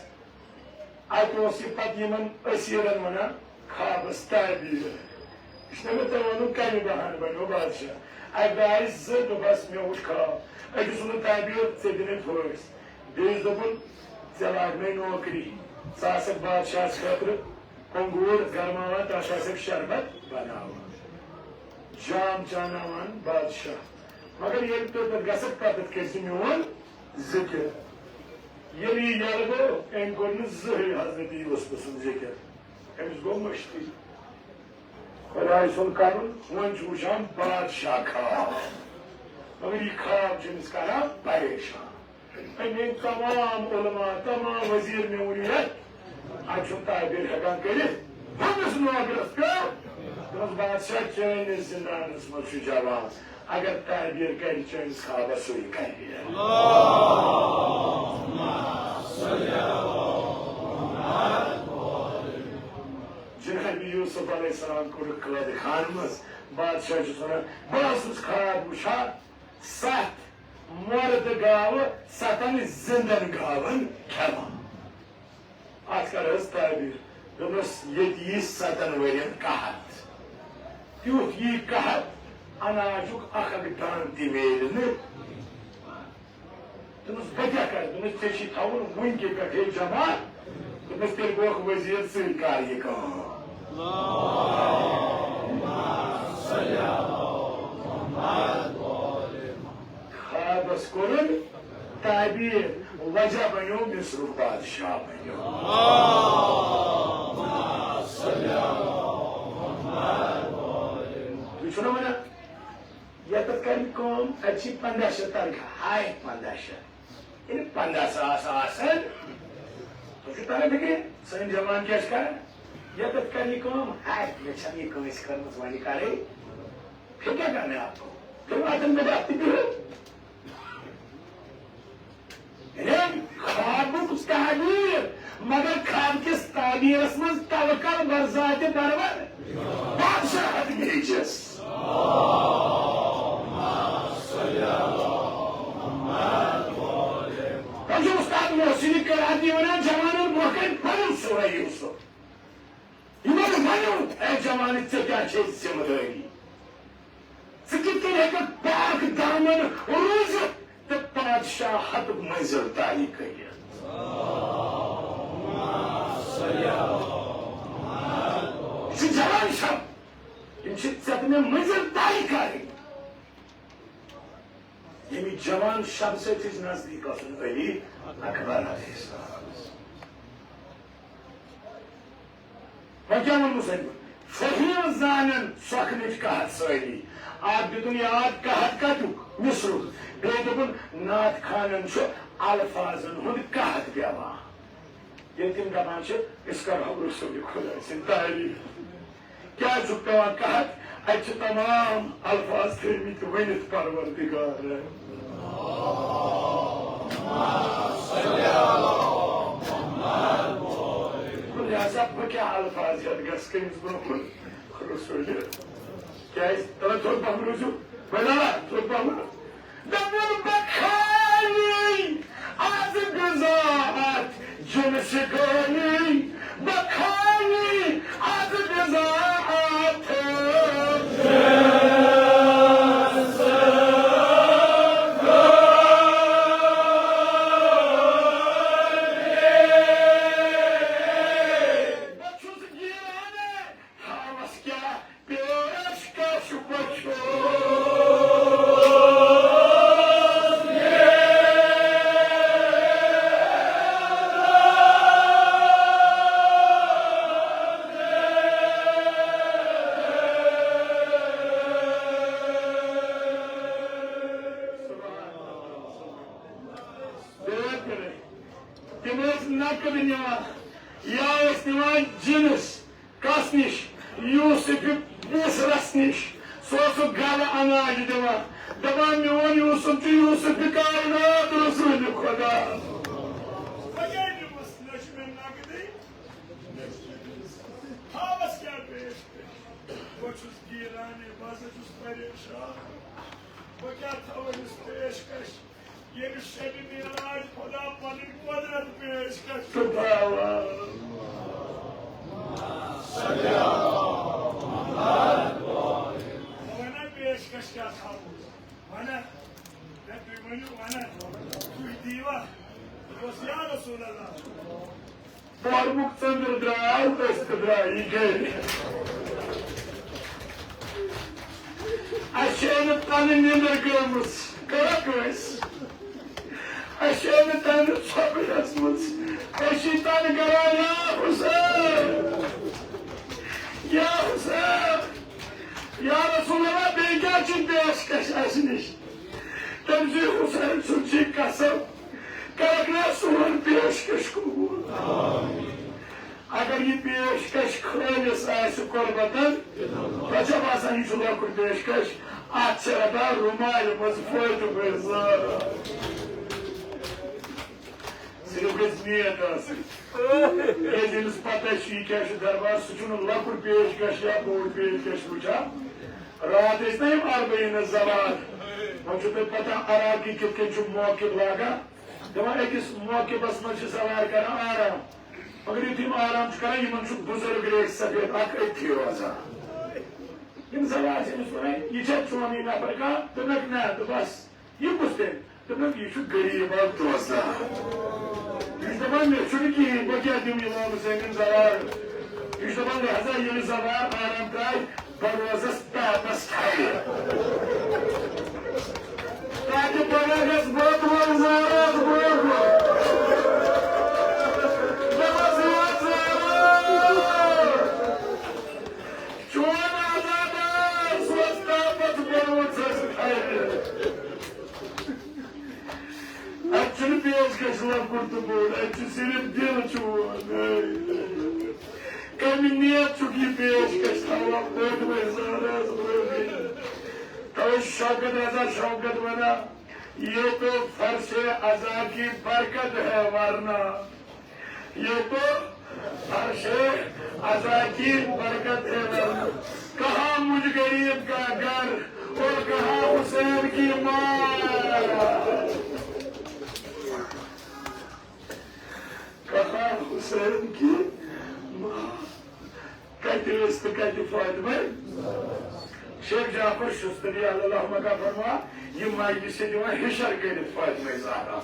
اَتہِ اوس یہِ پتہٕ یِمن أسیٖرن وَنان خوابَس تعبیٖر۔ یہِ چھُنہ مےٚ تۄہہِ وَنُن کَمہِ بَہانہٕ بَنیو بادشاہ۔ اَکہِ دۄہ آیہِ زٕ، دوٚپہَس، مےٚ وُچھ خواب۔ أکِس ووٚنُن تعبیٖر، ژےٚ دِنے پھٲسۍ۔ بیٚیِس دوٚپُن، ژےٚ لاگنے نوکری۔ ژٕ آسَکھ بادشاہَس خٲطرٕ کۄنٛگوٗر گرماوان، تَتھ آسَکھ شربت بَناوان۔ جام چاناوان بادشاہ۔ مگر ییٚلہِ تُہۍ پتہٕ گژھکھ، پتہٕ کٔرۍ زِ میون ذِکِر۔ ییٚلہِ یہِ یَلہٕ گوٚو، أمۍ کوٚر نہٕ زٕہٕے حضرت یوسف سُنٛد ذِکِر۔ أمِس گوٚو مٔشتٕے۔ خۄداے سُنٛد کرُن، وۄنۍ چھُ وٕچھان بادشاہ خواب۔ مگر یہِ خواب چھُ أمِس کران پریشان۔ أمۍ تمام علماء، تمام وزیر مےٚ ؤنِو یتھ، اتہِ چھُنہٕ تعبیر ہٮ۪کان کٔرِتھ۔ ہُمِس نوکرس پیوٚو۔ دوٚپمَس، بادشاہ، چٲنِس زِندانس منٛز چھُ جوان، اگر تعبیر کرِ چٲنِس خوابس، سُے کرِ۔ جناب یوسف علیہ السلام کوٚرُکھ قٲدِ خانہٕ منٛز، بادشاہ چھُس ونان، بہٕ اوسُس خواب وٕچھان، ستھ مردٕ گاوٕ ستن زِندن گاون کھٮ۪وان۔ اتھ کر حظ تعبیر؟ دوٚپمس، ییٚتہِ یی ستن ؤرین قحط۔ تیُتھ یی قحط، اناجُک اکھ اکھ دانہٕ تہِ میلہِ نہٕ۔ دوٚپمس، بہٕ کیٛاہ کرٕ؟ دوٚپمس، ژےٚ چھی تھاوُن وٕنکہِ پٮ۪ٹھے جمع۔ دوٚپمس، تیٚلہِ گوٚکھ وزیر، ژٕے کر یہِ کٲم۔ خوابس کوٚرُن تعبیر، وجہ بنیو، مصرُک بادشاہ بنیو۔ تُہۍ چھِو نا ونان، ییٚتٮ۪تھ کرِ کٲم، اتہِ چھِ پنٛداہ شیٚتھ تنخواہ، ہاے پنٛداہ شیٚتھ، ییٚلہِ پنٛداہ ساس آسن، تُہۍ چھِو تران فِکرِ، سٲنۍ جوان کیٛاہ چھِ کران؟ ییٚتٮ۪تھ کرِ کٲم، ہاے، مےٚ چھَنہٕ یہِ کٲنٛسہِ کٔرمٕژ، وۄنۍ کرے۔ پھر کیا کرنا ہے آپ کو؟ پھر واتن پہ آپ کی۔ یعنی خوابُک تعبیر، مگر خواب کِس تعبیرس منٛز توکل بر ذاتِ پرور بادشاہت بیجس۔ تۄہہِ چھُو اُستاد محسن قرآنی ونان، جوانن برونٛہہ کنہِ پرُن سورہ یوسف۔ یِمن ؤنِو، اے جوان، ژےٚ کیٛاہ چھے ذمہٕ دٲری؟ ژٕ کِتھ کٔنۍ ہیٚککھ پاک دامن روٗزِتھ تہٕ پادشاہتُک منزل طے کٔرِتھ؟ یہِ چھُ جوان شب، یِم چھِ ژےٚ تہٕ مےٚ منزل طے کرٕنۍ۔ ییٚمہِ جوان شب سۭتۍ چھِ أسۍ نزدیٖک گژھُن علی اکبر علیہ السلام۔ وۄنۍ کیٛاہ ووٚنمُت أمۍ؟ فہی خانن سۄکھنٕچ قحط سٲری۔ اَتھ دیُتُن یاد قحط کَتیُک، مصرُک۔ بیٚیہِ دوٚپُن، نعت خانن چھُ الفاظن ہُنٛد قحط پٮ۪وان۔ ییٚلہِ تِم دَپان چھِ، أسۍ کَرہو رسول خۄداے سٕنٛدِ تعریٖف۔ کیٛازِ چھُکھ پٮ۪وان قحط؟ اَتہِ چھِ تمام الفاظ تھٲومٕتۍ ؤنِتھ پروردگار۔ لہذا بہٕ کیٛاہ الفاظ ہٮ۪تھ گژھٕ کٔمِس برٛونٛہہ کُن؟ رسول۔ کیٛازِ؟ تَلہٕ تھوٚد پَہَم روٗزِو۔ بَڑا تھوٚد پَہَم۔ دَپُن بہٕ کھانی آز بِضاعت جنس گٲنی، بہٕ کھانی آز بِضاعت۔ بہٕ چھُس گیٖران۔ تھاوس کیٛاہ پیش کش بچو۔ تِم ٲسۍ نقد نِوان، یا ٲسۍ نِوان جنس۔ کس نِش؟ یوسف مصرس نِش۔ سُہ اوس سُہ گلہٕ اناج دِوان، دپان، "میون یوسف چھُ یوسف کائنات، رسول خدا۔" وۄنۍ کیٛازِ دِمس نہ چھُ مےٚ نقدٕے؟ تھاوس کیٛاہ پیش کٔرِتھ؟ بہٕ چھُس گیٖران، بہٕ ہسا چھُس پریشان۔ بہٕ کیٛاہ تھاوٕ أمِس پیش کش؟ ییٚمہِ شبِ معراج خۄدا پنٕنۍ قۄدرت پیش کر۔ سبحان اللہ۔ وَنہ پیش کش کیٛاہ تھاوو؟ وَنہ، ہے تُہۍ ؤنِو وَنہ، تُہۍ دیٖوا؟ دوٚپُس، یا رسول اللہ۔ پورمُک ژٔنٛدٕر درٛاو، أسۍ تہِ درٛاے گرِ۔ اَسہِ چھےٚ نہٕ تَنہٕ نیٚنٛدٕر گٔمٕژ، کَرو کٲنٛسہِ۔ اَسہِ چھےٚ نہٕ تَنہٕ ژھۄپہٕ ہٮ۪ژمٕژ، أسۍ چھِ تَنہٕ کَران، یا حسین، یا حسین، یا رسول اللہ، بیٚیہِ کیٛاہ چھِ پیش کش اَسہِ نِش؟ تٔمۍ سٕے حسین سُنٛد چھِ قسم، کرکھ نا سون پیشکش قبول۔ اگر یہِ پیشکش خٲلص آسہِ قربتن، تۄہہِ چھا باسان یہِ چھُ لۄکُٹ پیشکش؟ اتھ چھِ رٹان رُمالہِ منٛز فٲطمہٕ زہرا۔ صرف گژھِ نیت آسٕنۍ۔ کیازِ ییٚمِس پتہ چھُ یہِ کیٛاہ چھُ دربار، سُہ چھُنہٕ لۄکُٹ پیشکش یا بوٚڑ پیشکش وٕچھان۔ راتھ ٲسۍ نہ یِم اربعین زوال، وۄنۍ چھُو تۄہہِ پتہ عراقی کِتھ کٔنۍ چھُ موقف لاگان۔ دپان أکِس موقفس منٛز چھِ زوال کران آرام، مگر یُتھُے یِم آرام چھِ کران، یِمن چھُ بُزرگ ریش سفید اکھ أتھی روزان۔ یِم زوال چھِ أمِس ونان، "یہِ چھا چونُے نفر کانٛہہ؟" دوٚپنکھ، "نہ۔" تہٕ بس، یہِ کُس تیٚلہِ؟ دوٚپنکھ، "یہِ چھُ غریب اکھ دوزا۔ یہِ چھُ دپان، مےٚ چھُنہٕ کِہیٖنۍ، بہٕ کیٛاہ دِمہٕ یِمن زنٛگن زوال؟" یہِ چھُ دپان، لہذا ییٚلہِ زوال آرام ترٛایہِ، بہٕ روزس تاپس تھلہِ۔ تاکہِ پگاہ گژھِ بہٕ تہِ وۄنۍ زارس برونٛہہ کُن۔ دپس، یا زارا، چون عذاب اوس تاپس بوٚرمُت، سُہ چھُ تھلہِ۔ اتہِ چھُنہٕ پیش گژھِ لۄکُٹ تہٕ بوٚڑ، اتہِ چھُ صرف دِل چون۔ کمہِ نیت چھُکھ یہِ پیش کش تھاوان پٔتۍ ؤرۍ زہرس برونٛہہ کنہِ؟ توے شوکت رضا شوکت ونان، "یہ تو فرش عزا کی برکت ہے ورنہ، یہ تو فرش عزا کی برکت ہے ورنہ، کہاں مجھ غریب کا گھر اور کہاں حسین کی ماں۔" کہاں حسین کی ماں؟ کتہِ ٲس تہٕ کتہِ فاطمہ؟ شیخ جعفر شستری علی اللہ مکہ فرما، یہِ مجلس چھِ دِوان ہِشر کٔرِتھ فاطمہ زہرا۔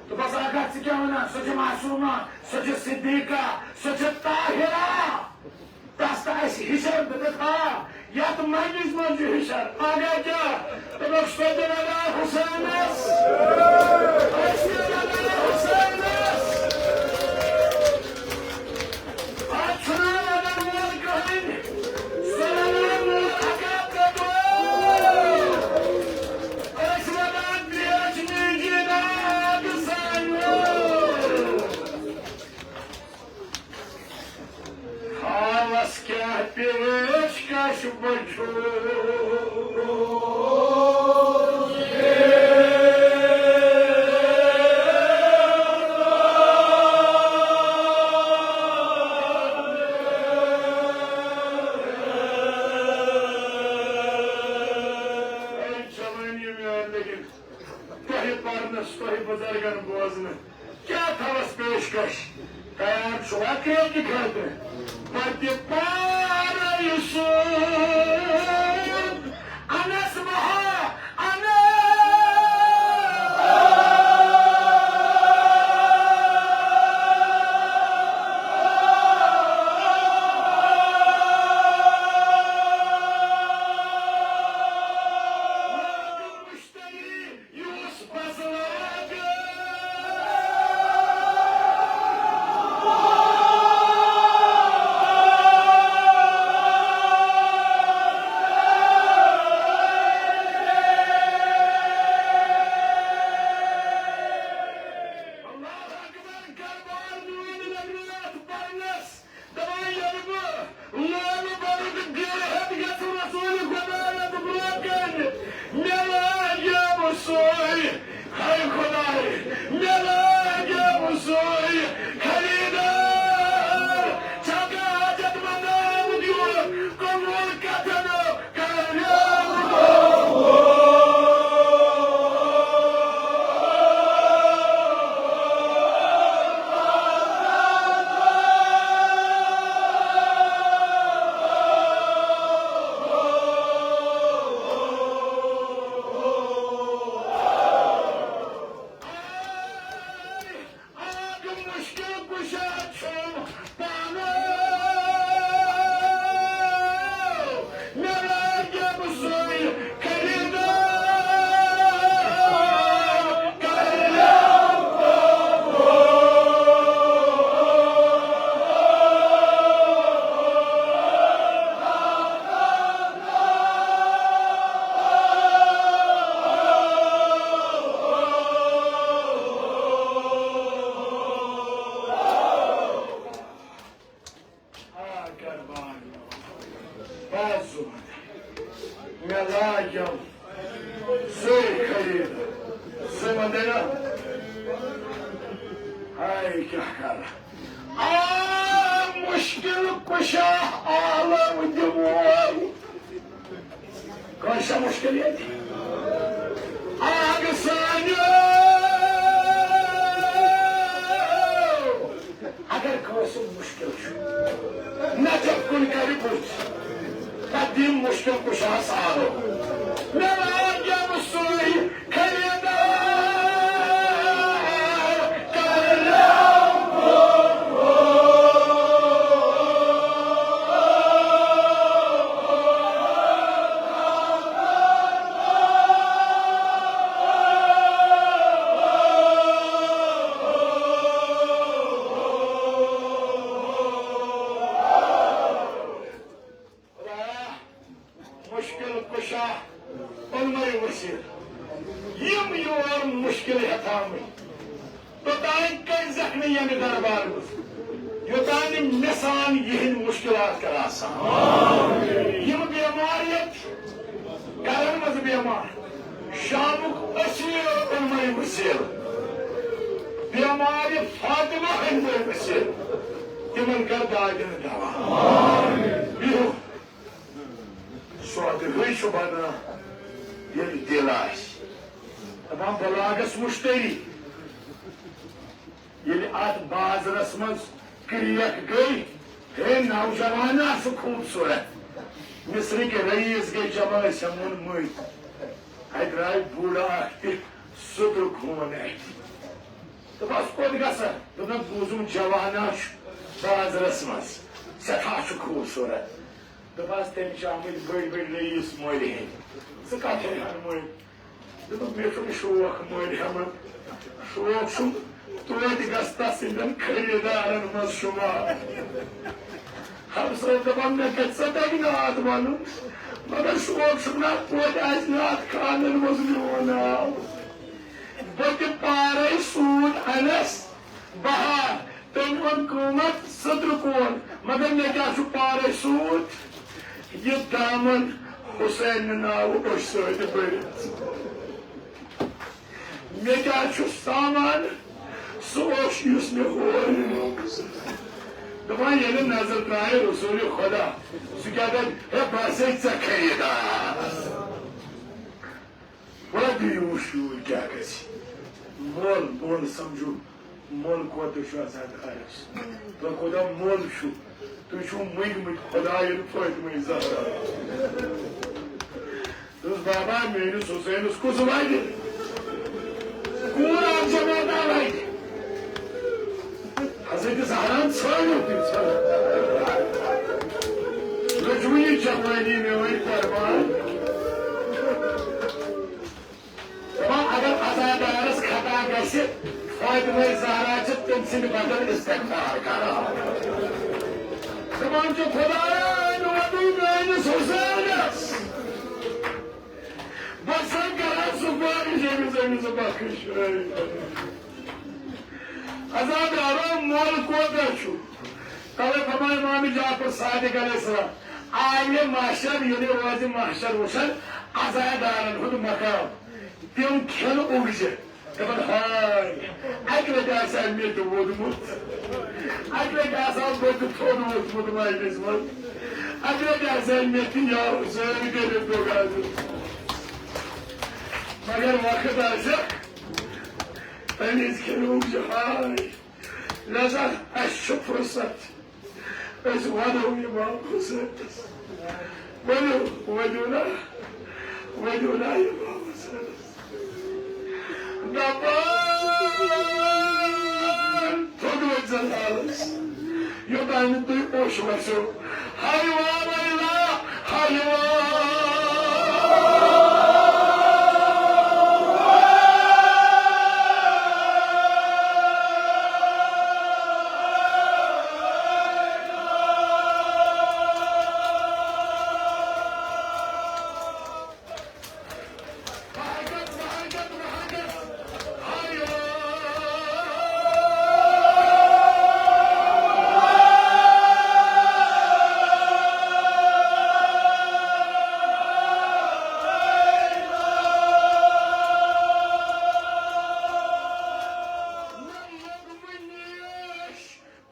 تہٕ بس اکھ کتھ، ژٕ کیٛاہ ونان؟ سۄ چھِ معصومہ، سۄ چھِ صدیقہ، سۄ چھِ طاہرہ۔ تس تہٕ اسہِ ہِشر، دوٚپُکھ، آ، یتھ مجلس منٛز چھُ ہِشر۔ آگاہ کیٛاہ؟ دوٚپُکھ، سۄ تہِ رضا حسینس۔ أسۍ تہِ رضا حسینس۔ اتھ چھُنہٕ ونن وول کٕہٕنۍ۔ پیشکش وٕچھو۔ اے جوٲنی میٲنۍ، لیکن تۄہہِ پرنس، تۄہہِ بُزرگن بوزنہٕ۔ کیٛاہ تھاوس پیشکش؟ تیار چھُوا کرٛیکہِ خٲطرٕ؟ پتہِ پارے سوٗد انس بہا، انس۔ یُس بزوات۔ اللہ اکبر، گربار میون لگنات پرنس۔ دپان ییٚلہِ بہٕ لولہٕ بَرُن گرٕ ہٮ۪تھ گژھٕ رسول خدایَس برونٛہہ کنہِ، مےٚ لٲگیو سُے، ہے خداے، مےٚ لٲگیو سُے خریدار۔ چھکا حاجت مندان دیُن قبول کتھن۔ آ، تِم مُشکِل کُشا چھُم پانہٕ۔ مےٚ لٲگِم سُے خریٖدار۔ آ، قربان۔ بس زُمن۔ مےٚ لاگٮ۪م سُے خریٖد۔ زُمن دٔپِو، ہاے کیٛاہ کرٕ؟ آ، مُشکِل کُشا عالم دِمو۔ کٲنٛسہِ چھا مُشکِل ییٚتہِ؟ آ، اگر سانیو، اگر کٲنٛسہِ مُشکِل چھُ، نجف کُن کرِ بُتھ، پتہٕ دِم مُشکِل کُشاہس آلو۔ مےٚ لاگٮ۪م سُے خریٖدار، کرو۔ خدایا، مُشکِل کُشا، علماء وسیٖل، یِم یور مُشکِل ہٮ۪تھ آمٕتۍ، توٚتام کٔرۍزٮ۪کھ نہٕ ییٚمہِ دربار منٛز، یوٚتام نہٕ مےٚ سان یِہِنٛدۍ مُشکِلات کَر آسان۔ یِم بٮ۪مار ییٚتہِ، گَرَن منٛز بٮ۪مار، شامُک أسیٖر علماء وسیٖل، بٮ۪مارِ فاطمہ ہٕنٛدۍ وسیٖل، تِمَن کَر دادٮ۪ن دوا۔ بِہِو۔ سۄدہٕے چھُ بنان، ییٚلہِ دِل آسہِ۔ دَپان، بہٕ لاگس مُشتری۔ ییٚلہِ اَتھ بازرس منٛز کرٛیکھ گٔے، ہے نوجوانا چھُ خوٗبصوٗرت۔ مصرٕکۍ رئیس گٔے جمٲژ ہٮ۪مون مٔتۍ۔ اَتہِ درٛاے بُڈ اکھ تہِ سُترٕ خوٗن اَتہِ۔ دوٚپمَس، کوٚت گژھان؟ دوٚپنَس، بوٗزُم جوانا چھُ بازرس منٛز، سٮ۪ٹھاہ چھُ خوٗبصوٗرت۔ دوٚپہَس، تٔمۍ چھِ آمٕتۍ بٔڑۍ بٔڑۍ رئیس مٔلۍ ہیٚنۍ۔ ژٕ کَتھ ہیٚکھ ہَن مٔلۍ؟ دوٚپُن، مےٚ چھُنہٕ شوق مٔلۍ ہٮ۪من۔ شوق چھُم توتہِ گژھِ تَس سٕنٛدٮ۪ن خریٖدارن منٛز شُمار۔ ہمسایہِ دَپان، مےٚ کَتہِ ژےٚ تَگہِ نعت وَنُن؟ مگر شوق چھُم نا توتہِ آسہِ نعت خانن منٛز میون ناو۔ بہٕ تہِ پارے سوٗد اَنس بہار۔ تٔمۍ ووٚن قۭمتھ سترٕ کون، مگر مےٚ کیٛاہ چھُ پارے سوٗد؟ یہِ دامن حسین ناوٕ أچھ سۭتۍ بٔرِتھ۔ مےٚ کیٛاہ چھُ سامان، سُہ اوس یُس مےٚ ہور نِمُت۔ دَپان، ییٚلہِ نظر ترٛایہِ رسول خدا، سُہ کیٛاہ دَپہِ، ہے، بہٕ ہسا ژےٚ خریٖدار۔ وۄنۍ دِیِو وٕچھ یوٗرۍ کیٛاہ گژھِ۔ مول، مول سمجھو، مول کوتاہ چھُ آسان عرض۔ تۄہہِ کوتاہ مول چھُ، تُہۍ چھِو مٔنٛگمٕتۍ خۄدایَن فٲطمہٕ زہرا۔ دوٚپُس، بابا، میٛٲنِس حُسینَس کُس وَدِ؟ کوٗر اَکھ جمٲژ وَدِ۔ حضرت زہراہن ژھٲنٛڈ تٔمۍ ژھٲنٛڈ۔ لٔجوٕ یہِ جوٲنی مےٚ وۄنۍ قۄربان۔ دَپان، اگر عزادارس خطا گژھِ، فاطمہ زہرا چھِ تٔمۍ سٕنٛدِ بدل استغفار کران۔ دَپان چھُ، خدایا، أمۍ وَدُے میٲنِس حُسینس۔ بہٕ ہسا کرٕ سُفٲرِش أمِس، أمِس بخش۔ عزادارو، مول کوتاہ چھُ؟ توے فرماو امام جعفر صادق علیہ السلام، عالم محشر ییٚلہِ روزِ محشر وٕچھن عزادارن ہُنٛد مقام، تِم کھٮ۪ن اوٚگجہِ۔ دَپان، ہاے، اَکہِ لَٹہِ آسہِ ہا مےٚ تہِ ووٚدمُت، اَکہِ لَٹہِ آسہِ ہا بہٕ تہِ تھوٚد ووٚتھمُت مجلِس منٛز، اَکہِ لَٹہِ آسہِ ہا مےٚ تہِ یاو زٲوۍ کٔرِتھ دُگازٕ۔ مگر وقت آسہِ، تَمہِ وِزِ کھٮ۪ن اوٚگجہِ۔ ہاے، لہذا اَسہِ چھُ فرصت۔ أسۍ وَنو اِمام حُسینَس، ؤلِو، ؤلِو نا، ؤلِو نا اِمام حُسینَس۔ دَپان، تھوٚد ؤتھۍ زَن حالَس، یوٚتام نہٕ تُہۍ اوٚش وَسیو۔ ہاے وا ویلا، ہاے وا۔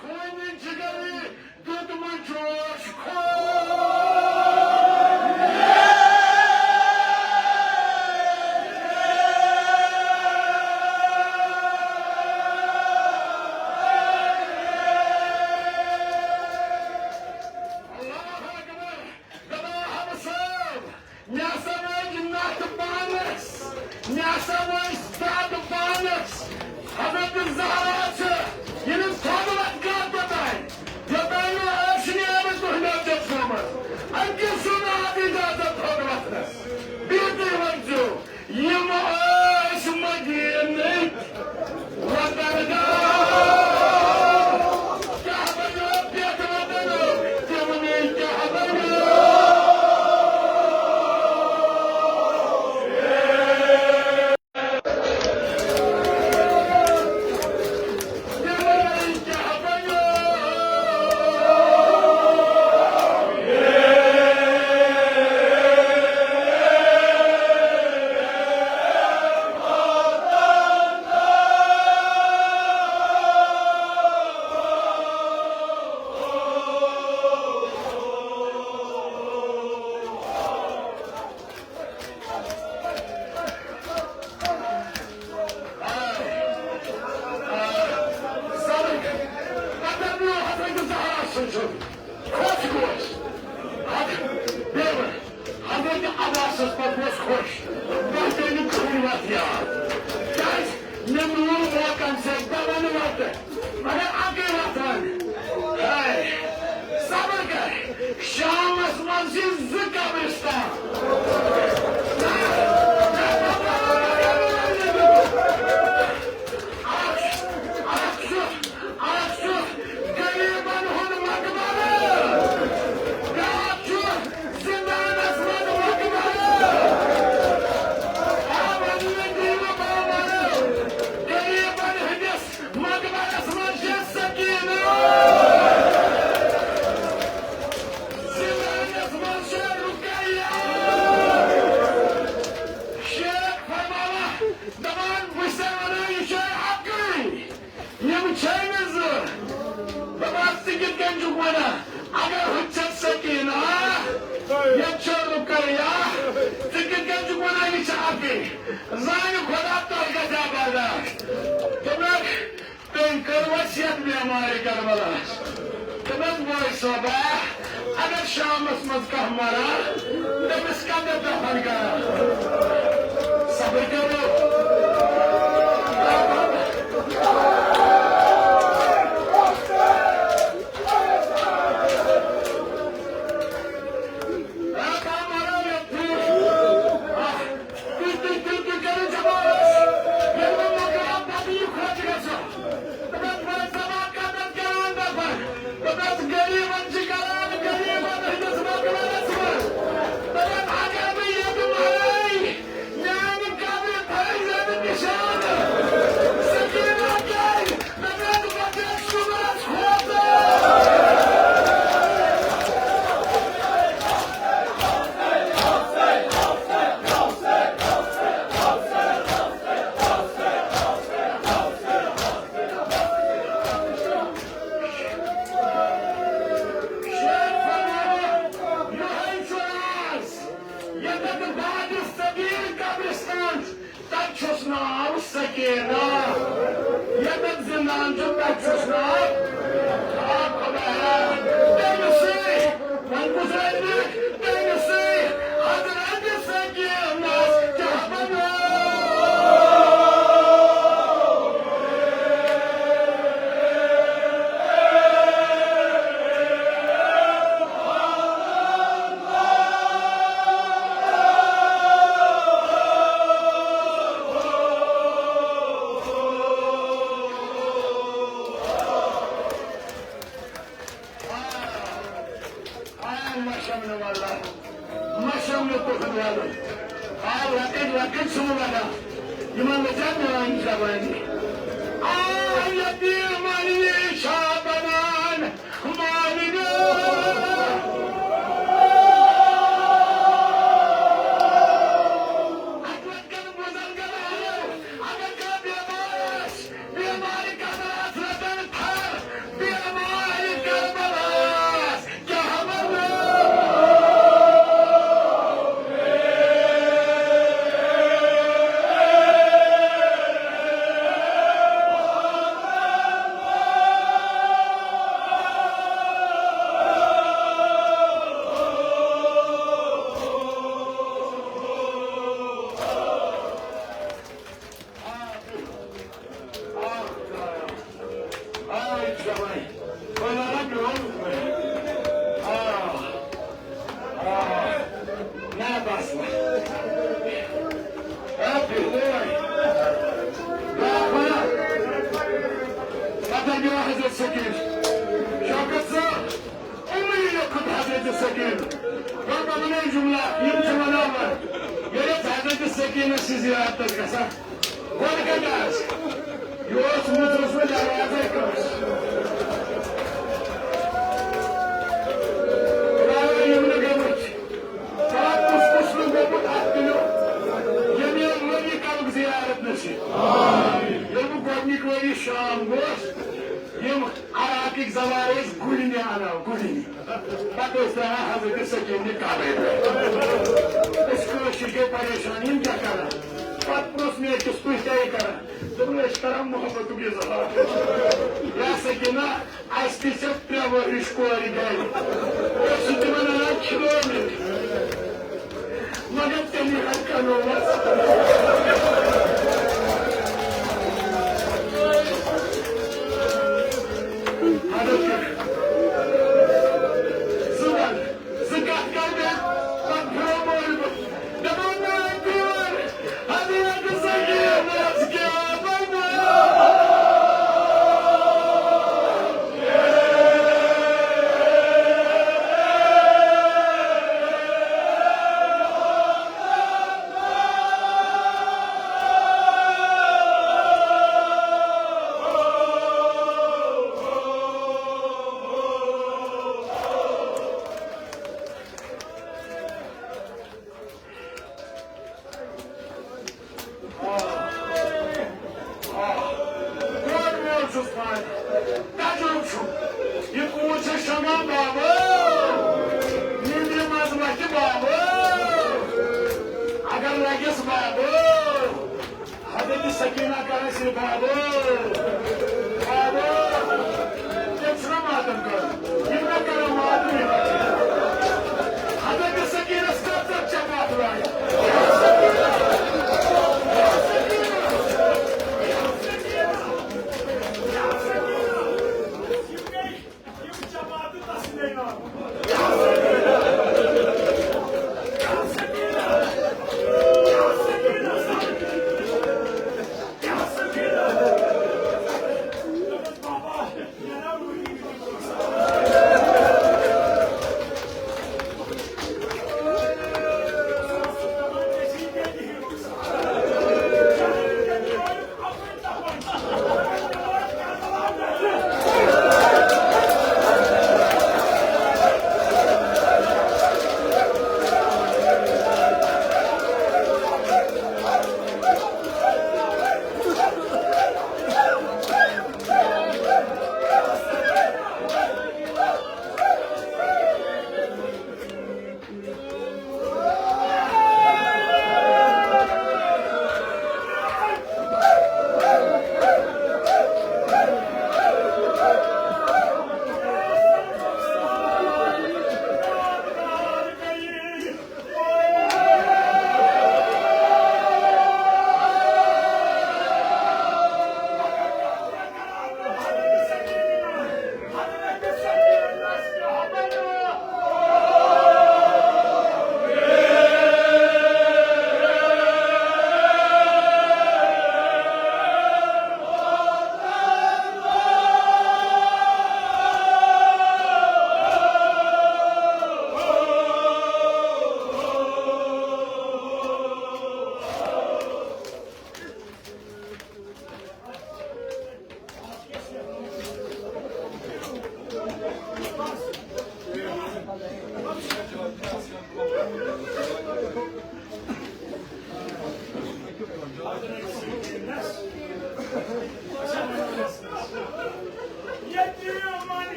خوٗنہِ جِگرِ دیُتمُت جوش کھول۔ اللہ اکبر۔ دَپان، حبہٕ صٲب، مےٚ ہسا وٲج نَس پانَس، مےٚ ہسا وٲج دَگ پانَس۔ حضرت زہرا چھِ ییٚلہِ تھوٚد وَتھ گَر توٚتام، یوٚتام نہٕ ٲشہِ نیرِ تُہٕنٛدیو چٔشمو منٛز۔ اَمہِ کِنۍ چھُو مےٚ آز اِجازت تھوٚد وَتھنَس۔ بِہتٕے وٲتۍزیو۔ یِم ٲسۍ مدیٖنٕکۍ وطن گار۔ کیٛاہ بنیو پٮ۪ٹھ وطن؟ تِمنٕے کیٛاہ بنیو؟ پتہٕ نیوٗ حضرت زہرا سٕنٛدۍ سُنٛد خۄش گوس۔ حض-، بیٚیہِ وَن، حضرت عباسَس پٮ۪ٹھ گوس خۄش۔ تۄہہِ پیٚیہِ نہٕ کٕہٕنۍ وَتھ یاد۔ کیٛازِ؟ مےٚ میوٗل موقعہٕ اَمہِ سۭتۍ، بہٕ وَنہٕ وَتہٕ۔ مگر اَکٕے وَتھ وَن۔ ہے، صبر کر۔ شامَس منٛز چھِ زٕ قبرستان۔ اَکھ، اَکھ چھُ، اَکھ چھُ غریٖبَن ہُنٛد مقبرٕ۔ بیٛاکھ چھُ زِندانَس منٛز مقبرٕ۔ آ، وَننہٕ دیٖوٕ بابا، غریٖبَن ہٕنٛدِس مقبرس منٛز چھِ سکیٖنہٕ۔ زِندانس منٛز چھِ یا، ژٕ کِتھ کٔنۍ چھُکھ وَنان یہِ چھِ اَپُز؟ زانہِ خۄدا تۄہہِ گژھِ ہا برداش۔ دوٚپنَکھ، تٔمۍ کٔر وصیت بیمارِ کربلاہَس۔ دوٚپنَس، بٲے صٲبہ، اگر شامَس منٛز کانٛہہ مَران، تٔمِس کَتٮ۪تھ دفن کران؟ صبر کٔرِو۔ ییٚتٮ۪تھ بادِ صغیٖر قبرستان چھُ، تَتہِ چھُس ناو سکینہ۔ ییٚتٮ۪تھ زِندان چھُ، تَتہِ چھُس ناو، آ خۄدایا، تٔمۍ سٕے، وۄنۍ کُس روزِ مےٚ؟ تٔمۍ سٕے، حضرت سکینہ کیٛاہ بناو؟ آ، مَشَم نہٕ وَلہٕ، مَشَم نہٕ تُہُنٛد وَلہٕ۔ آ، لۄکٕٹۍ لۄکٕٹۍ چھِم وَنان، یِمَن نہٕ ژےٚ میٛٲنۍ زبٲنی۔ آ، یتیٖمَن یی چھا بَنان مالِنہِ۔ اَتھ وَتہِ کَرٕ بُزَرگَن آیو، اگر کانٛہہ بٮ۪مار آسہِ، بیمارِ کربلاہَس رٹن تھر، بیمارِ کربلاہَس کیٛاہ بناو؟ آے جوان۔ آ، آ، آ۔ نہ بس نہ۔ آ، بِہِو وۄنۍ۔ آ، آ۔ پتہٕ گٔیو حضرت سکین۔ شوکت صٲب۔ یِمنٕے لیوٚکھُن حضرت سکین۔ بہٕ وَنہٕ یہِ جملہ، یِم چھِ وَنان وۄنۍ، ییٚلہِ أسۍ حضرت سکینہ سٕنٛز زیارتس گژھان، گۄڈٕ کَتہِ آسہِ؟ یہِ اوس مُژرَس منٛز دروازَے کٲنٛسہِ۔ خۄدایا، یِم نہٕ گٔمٕتۍ چھِ۔ پَتہٕ کُس کُس نہٕ گوٚمُت اَتھ دِنو، ییٚمۍ یہِ ؤری کَرُکھ زیارت نصیٖب۔ ییٚلہِ بہٕ گۄڈٕنِکۍ ؤری شام گوس، یِم عراقٕکۍ زوار ٲسۍ گُرنہِ اَنان، گُرنہِ۔ پتہٕ ٲسۍ ترٛاوان حضرت سکیٖنہِ قبرِ پٮ۪ٹھ۔ أسۍ کٲشِرۍ گٔے پریشان، یِم کیٛاہ کران؟ پتہٕ پرٛژھ مےٚ أکِس، "تُہۍ کیٛاہ یہِ کران؟" دوٚپُن، "أسۍ چھِ کران محبتُک اظہار۔" یا سکیٖنہ، اَسہِ تہِ چھِ ترٛےٚ ؤرِش کورِ گرِ۔ أسۍ چھِ تِمن اَنان کھِلونہٕ۔ مگر تیٚلی حظ کرنووس۔ اَدٕ کیٛاہ؟ زٕ وَن، زٕ کَتھ کَر مےٚ؟ پَتہٕ پھِرو مٲلۍ بُتھ۔ دَپان، "میٛٲنۍ کورِ، حضرت سکیٖنَس کیٛاہ بَنیو؟" کورِ مول چھُس پانہٕ، تجرُبہٕ چھُم۔ یہِ کوٗر چھےٚ شۄنٛگان بابا، نیٚنٛدرِ منٛز وَتھِ بابا۔ بابو، حضرت سکینہ کران صرف بابو، بابو۔ تیٚلہِ چھُنہ ماتم کرُن؟ یِم نہ کران ماتم، یِم نہ کران۔ حضرت سکینس کر کر چپات لایہِ۔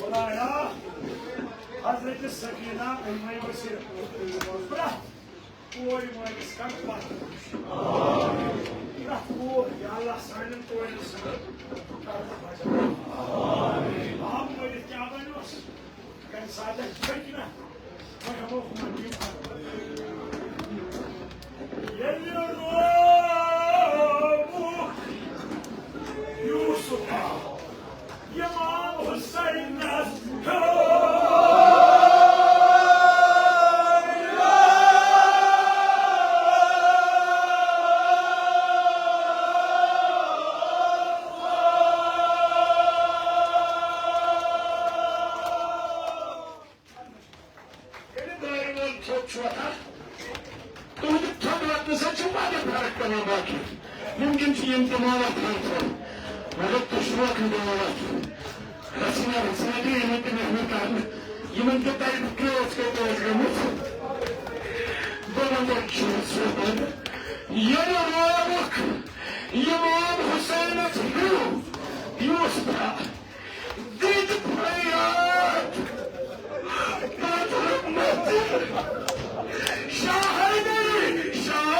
خدایا، حضرت سکینہ اُمے وسیع پرٛٮ۪تھ کورِ مٲلِس کر پتھ۔ پرٛٮ۪تھ کور، یا اللہ، سانٮ۪ن کورٮ۪ن سۭتۍ کر پتھ۔ آپ مٲلِس کیٛاہ بنیوس؟ کمہِ ساتہٕ پٔکۍ نہ؟ وۄنۍ ہٮ۪مو ہُمن یہِ ییٚلہِ رووُکھ یوسف امام حسینس ہیوٚر۔ ییٚلہِ دارِ وول تھوٚد چھُ وۄتھان، تُہنٛدِ تھوٚد وۄتھنہٕ سۭتۍ چھِ واریاہ فرق پٮ۪وان باقی۔ مُمکِن چھُ یِم تہِ مولوی صٲب، مگر تُہۍ چھِو وۄتھان دِوان وۄتھُن۔ حسیٖنا، حسیٖنا تہِ یِمن تہِ محنت کرنہٕ، یِمن تہِ تَتہِ کیس کیٛاہ اوس گوٚمُت۔ بہٕ وَنہٕ تۄہہِ چیٖز چھُ وَنہٕ۔ ییٚلہِ رووُکھ اِمام حُسینَس ہیوٚر یوٗسفہ، دِتۍ فریاد، پتہٕ مٔتھۍ شاہ حیدر، شاہ۔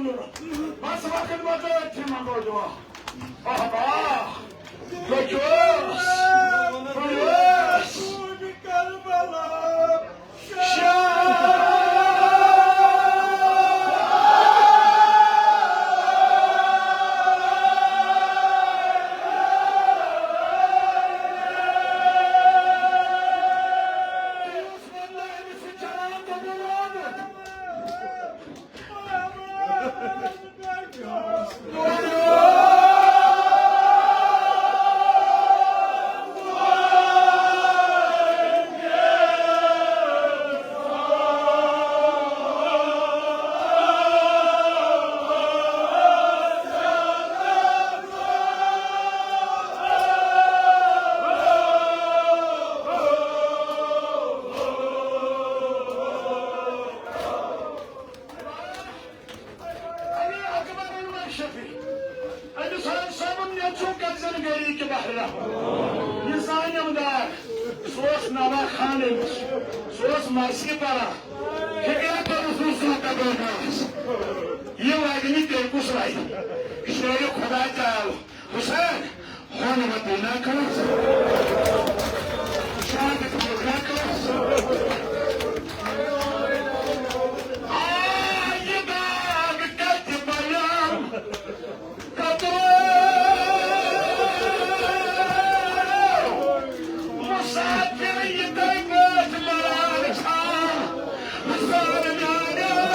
بس وقت بدل تھی منگو دعا۔ آہ، آہ۔ بچوس، بچوس۔ علی اکبر المرشفی، أمِس اوس صٲبُن نیٚچوٗ کٔرۍزٮ۪ن گری کہِ بہرہ۔ یہِ زانٮ۪م دار، سُہ اوس نوا خان أمِس، سُہ اوس مرثی پران۔ فکرا توٚرُس نہٕ زانٛہہ دپان اوس، یہِ وَگہِ نہٕ تیٚلہِ کُس وَگہِ؟ شیرِ خدا تہِ آو۔ حسین، ہون مدینہ کس، شاد مدینہ کس۔ آ، یہ داغ کتہِ بیان کرو؟ مسافر یہ تۄہہِ پٲٹھۍ مران چھا؟ حسین میانیو۔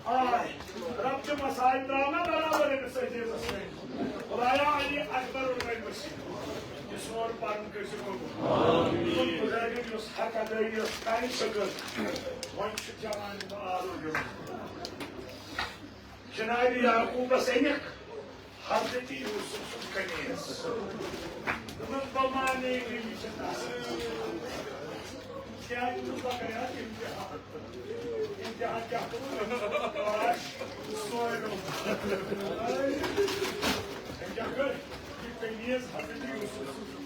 آے، رب چھِ مسائل ترٛاوان برابر أمِس عزیزس سۭتۍ۔ خدایا، علی اکبر الرحیم ٲسِن۔ یہِ سون پرُن کٔرۍ زِ قبول۔ تُہُنٛد بُزرگن یۄس حق ادٲیی ٲس کرٕنۍ، سۄ کٔر۔ وۄنۍ چھُ جوان تہٕ آلوٗ گیوٚمُت۔ جناب یعقوبس أنِکھ حضرت یوسف سُنٛد قمیٖض۔ دوٚپمَس، بہٕ مانے نہٕ، یہِ چھِ تَس۔ کیٛازِ دوٚپُس، بہٕ کَرٕ اَتھ اِمتِحان۔ اِمتِحان کیٛاہ کوٚرُن؟ کاش، سورُے۔ أمۍ کیٛاہ کٔر؟ یہِ قمیٖض حضرت یوسف سُنٛد۔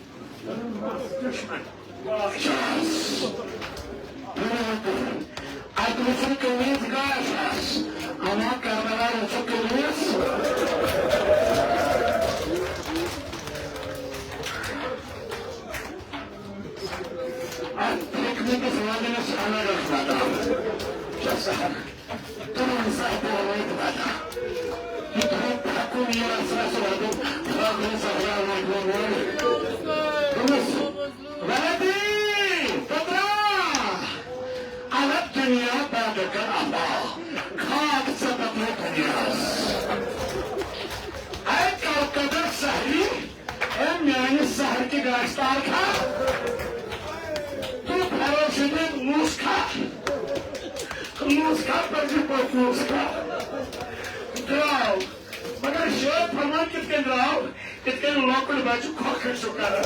اَتہِ وٕچھِو قمیٖض گاش آس، اَما کربلا وٕچھِو قمیٖض۔ اَتھ حِکمتِس وَننَس اَلگ ٲس لگان۔ چھا سہل؟ تُہُنٛد زاہ پوٚر وٲتۍ پَتہ۔ یہِ تھوٚو پھَکُن یہِ رَس رَس روزُن، پھَکُن زَہرا وٲتۍ وۄنۍ وٲلۍ۔ دوٚپمَس، ولدی، پٔترا، الگ دُنیا بعد کر آبا، خاک ژےٚ بدلو دُنیاہَس۔ اے کَو قدر سہری، اے میانہِ سحر کہِ گاشتار کھا، تو بھروسے دے لوس کھا، لوس کھا پر جی پر لوس کھا۔ درٛاو، مگر شٲعر فرمان کِتھ کٔنۍ درٛاو، کِتھ کٔنۍ لۄکُٹ بچہِ کھۄکھٕر چھُ کران۔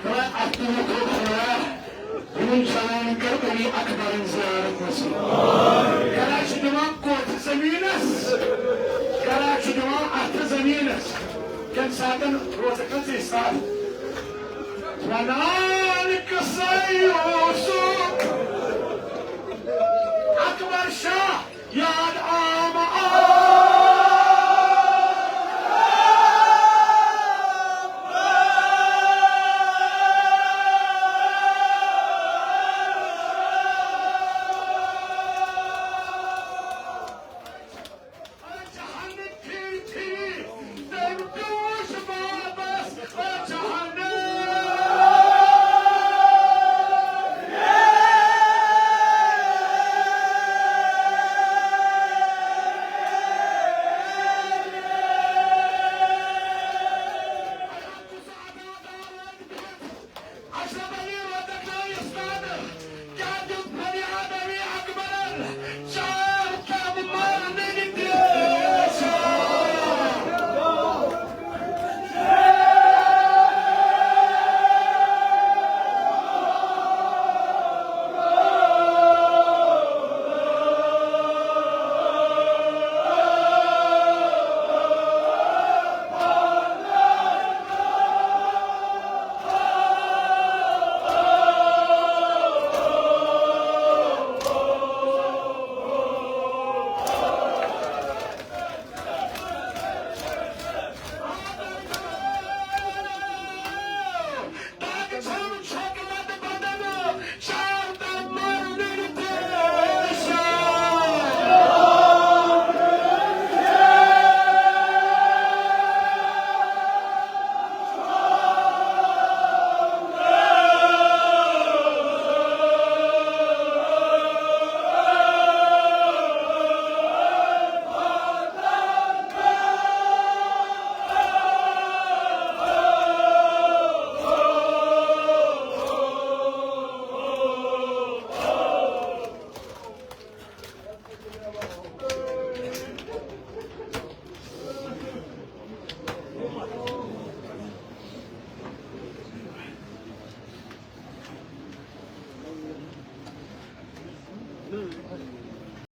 خۄدا اَتھ تہِ ووٚتھُن خۄدا۔ یِمَن جوانَن کٔر علی اکبرٕنۍ زیارت نصیب۔ گرا چھِ دِوان کوٚت زٔمیٖنَس؟ گرا چھِ دِوان اَتھٕ زٔمیٖنَس؟ کَمہِ ساتَن روزَکھ ژٕ حساب؟ وَنان قصہٕ یوسف اکبر شاہ۔ یاد آم آ۔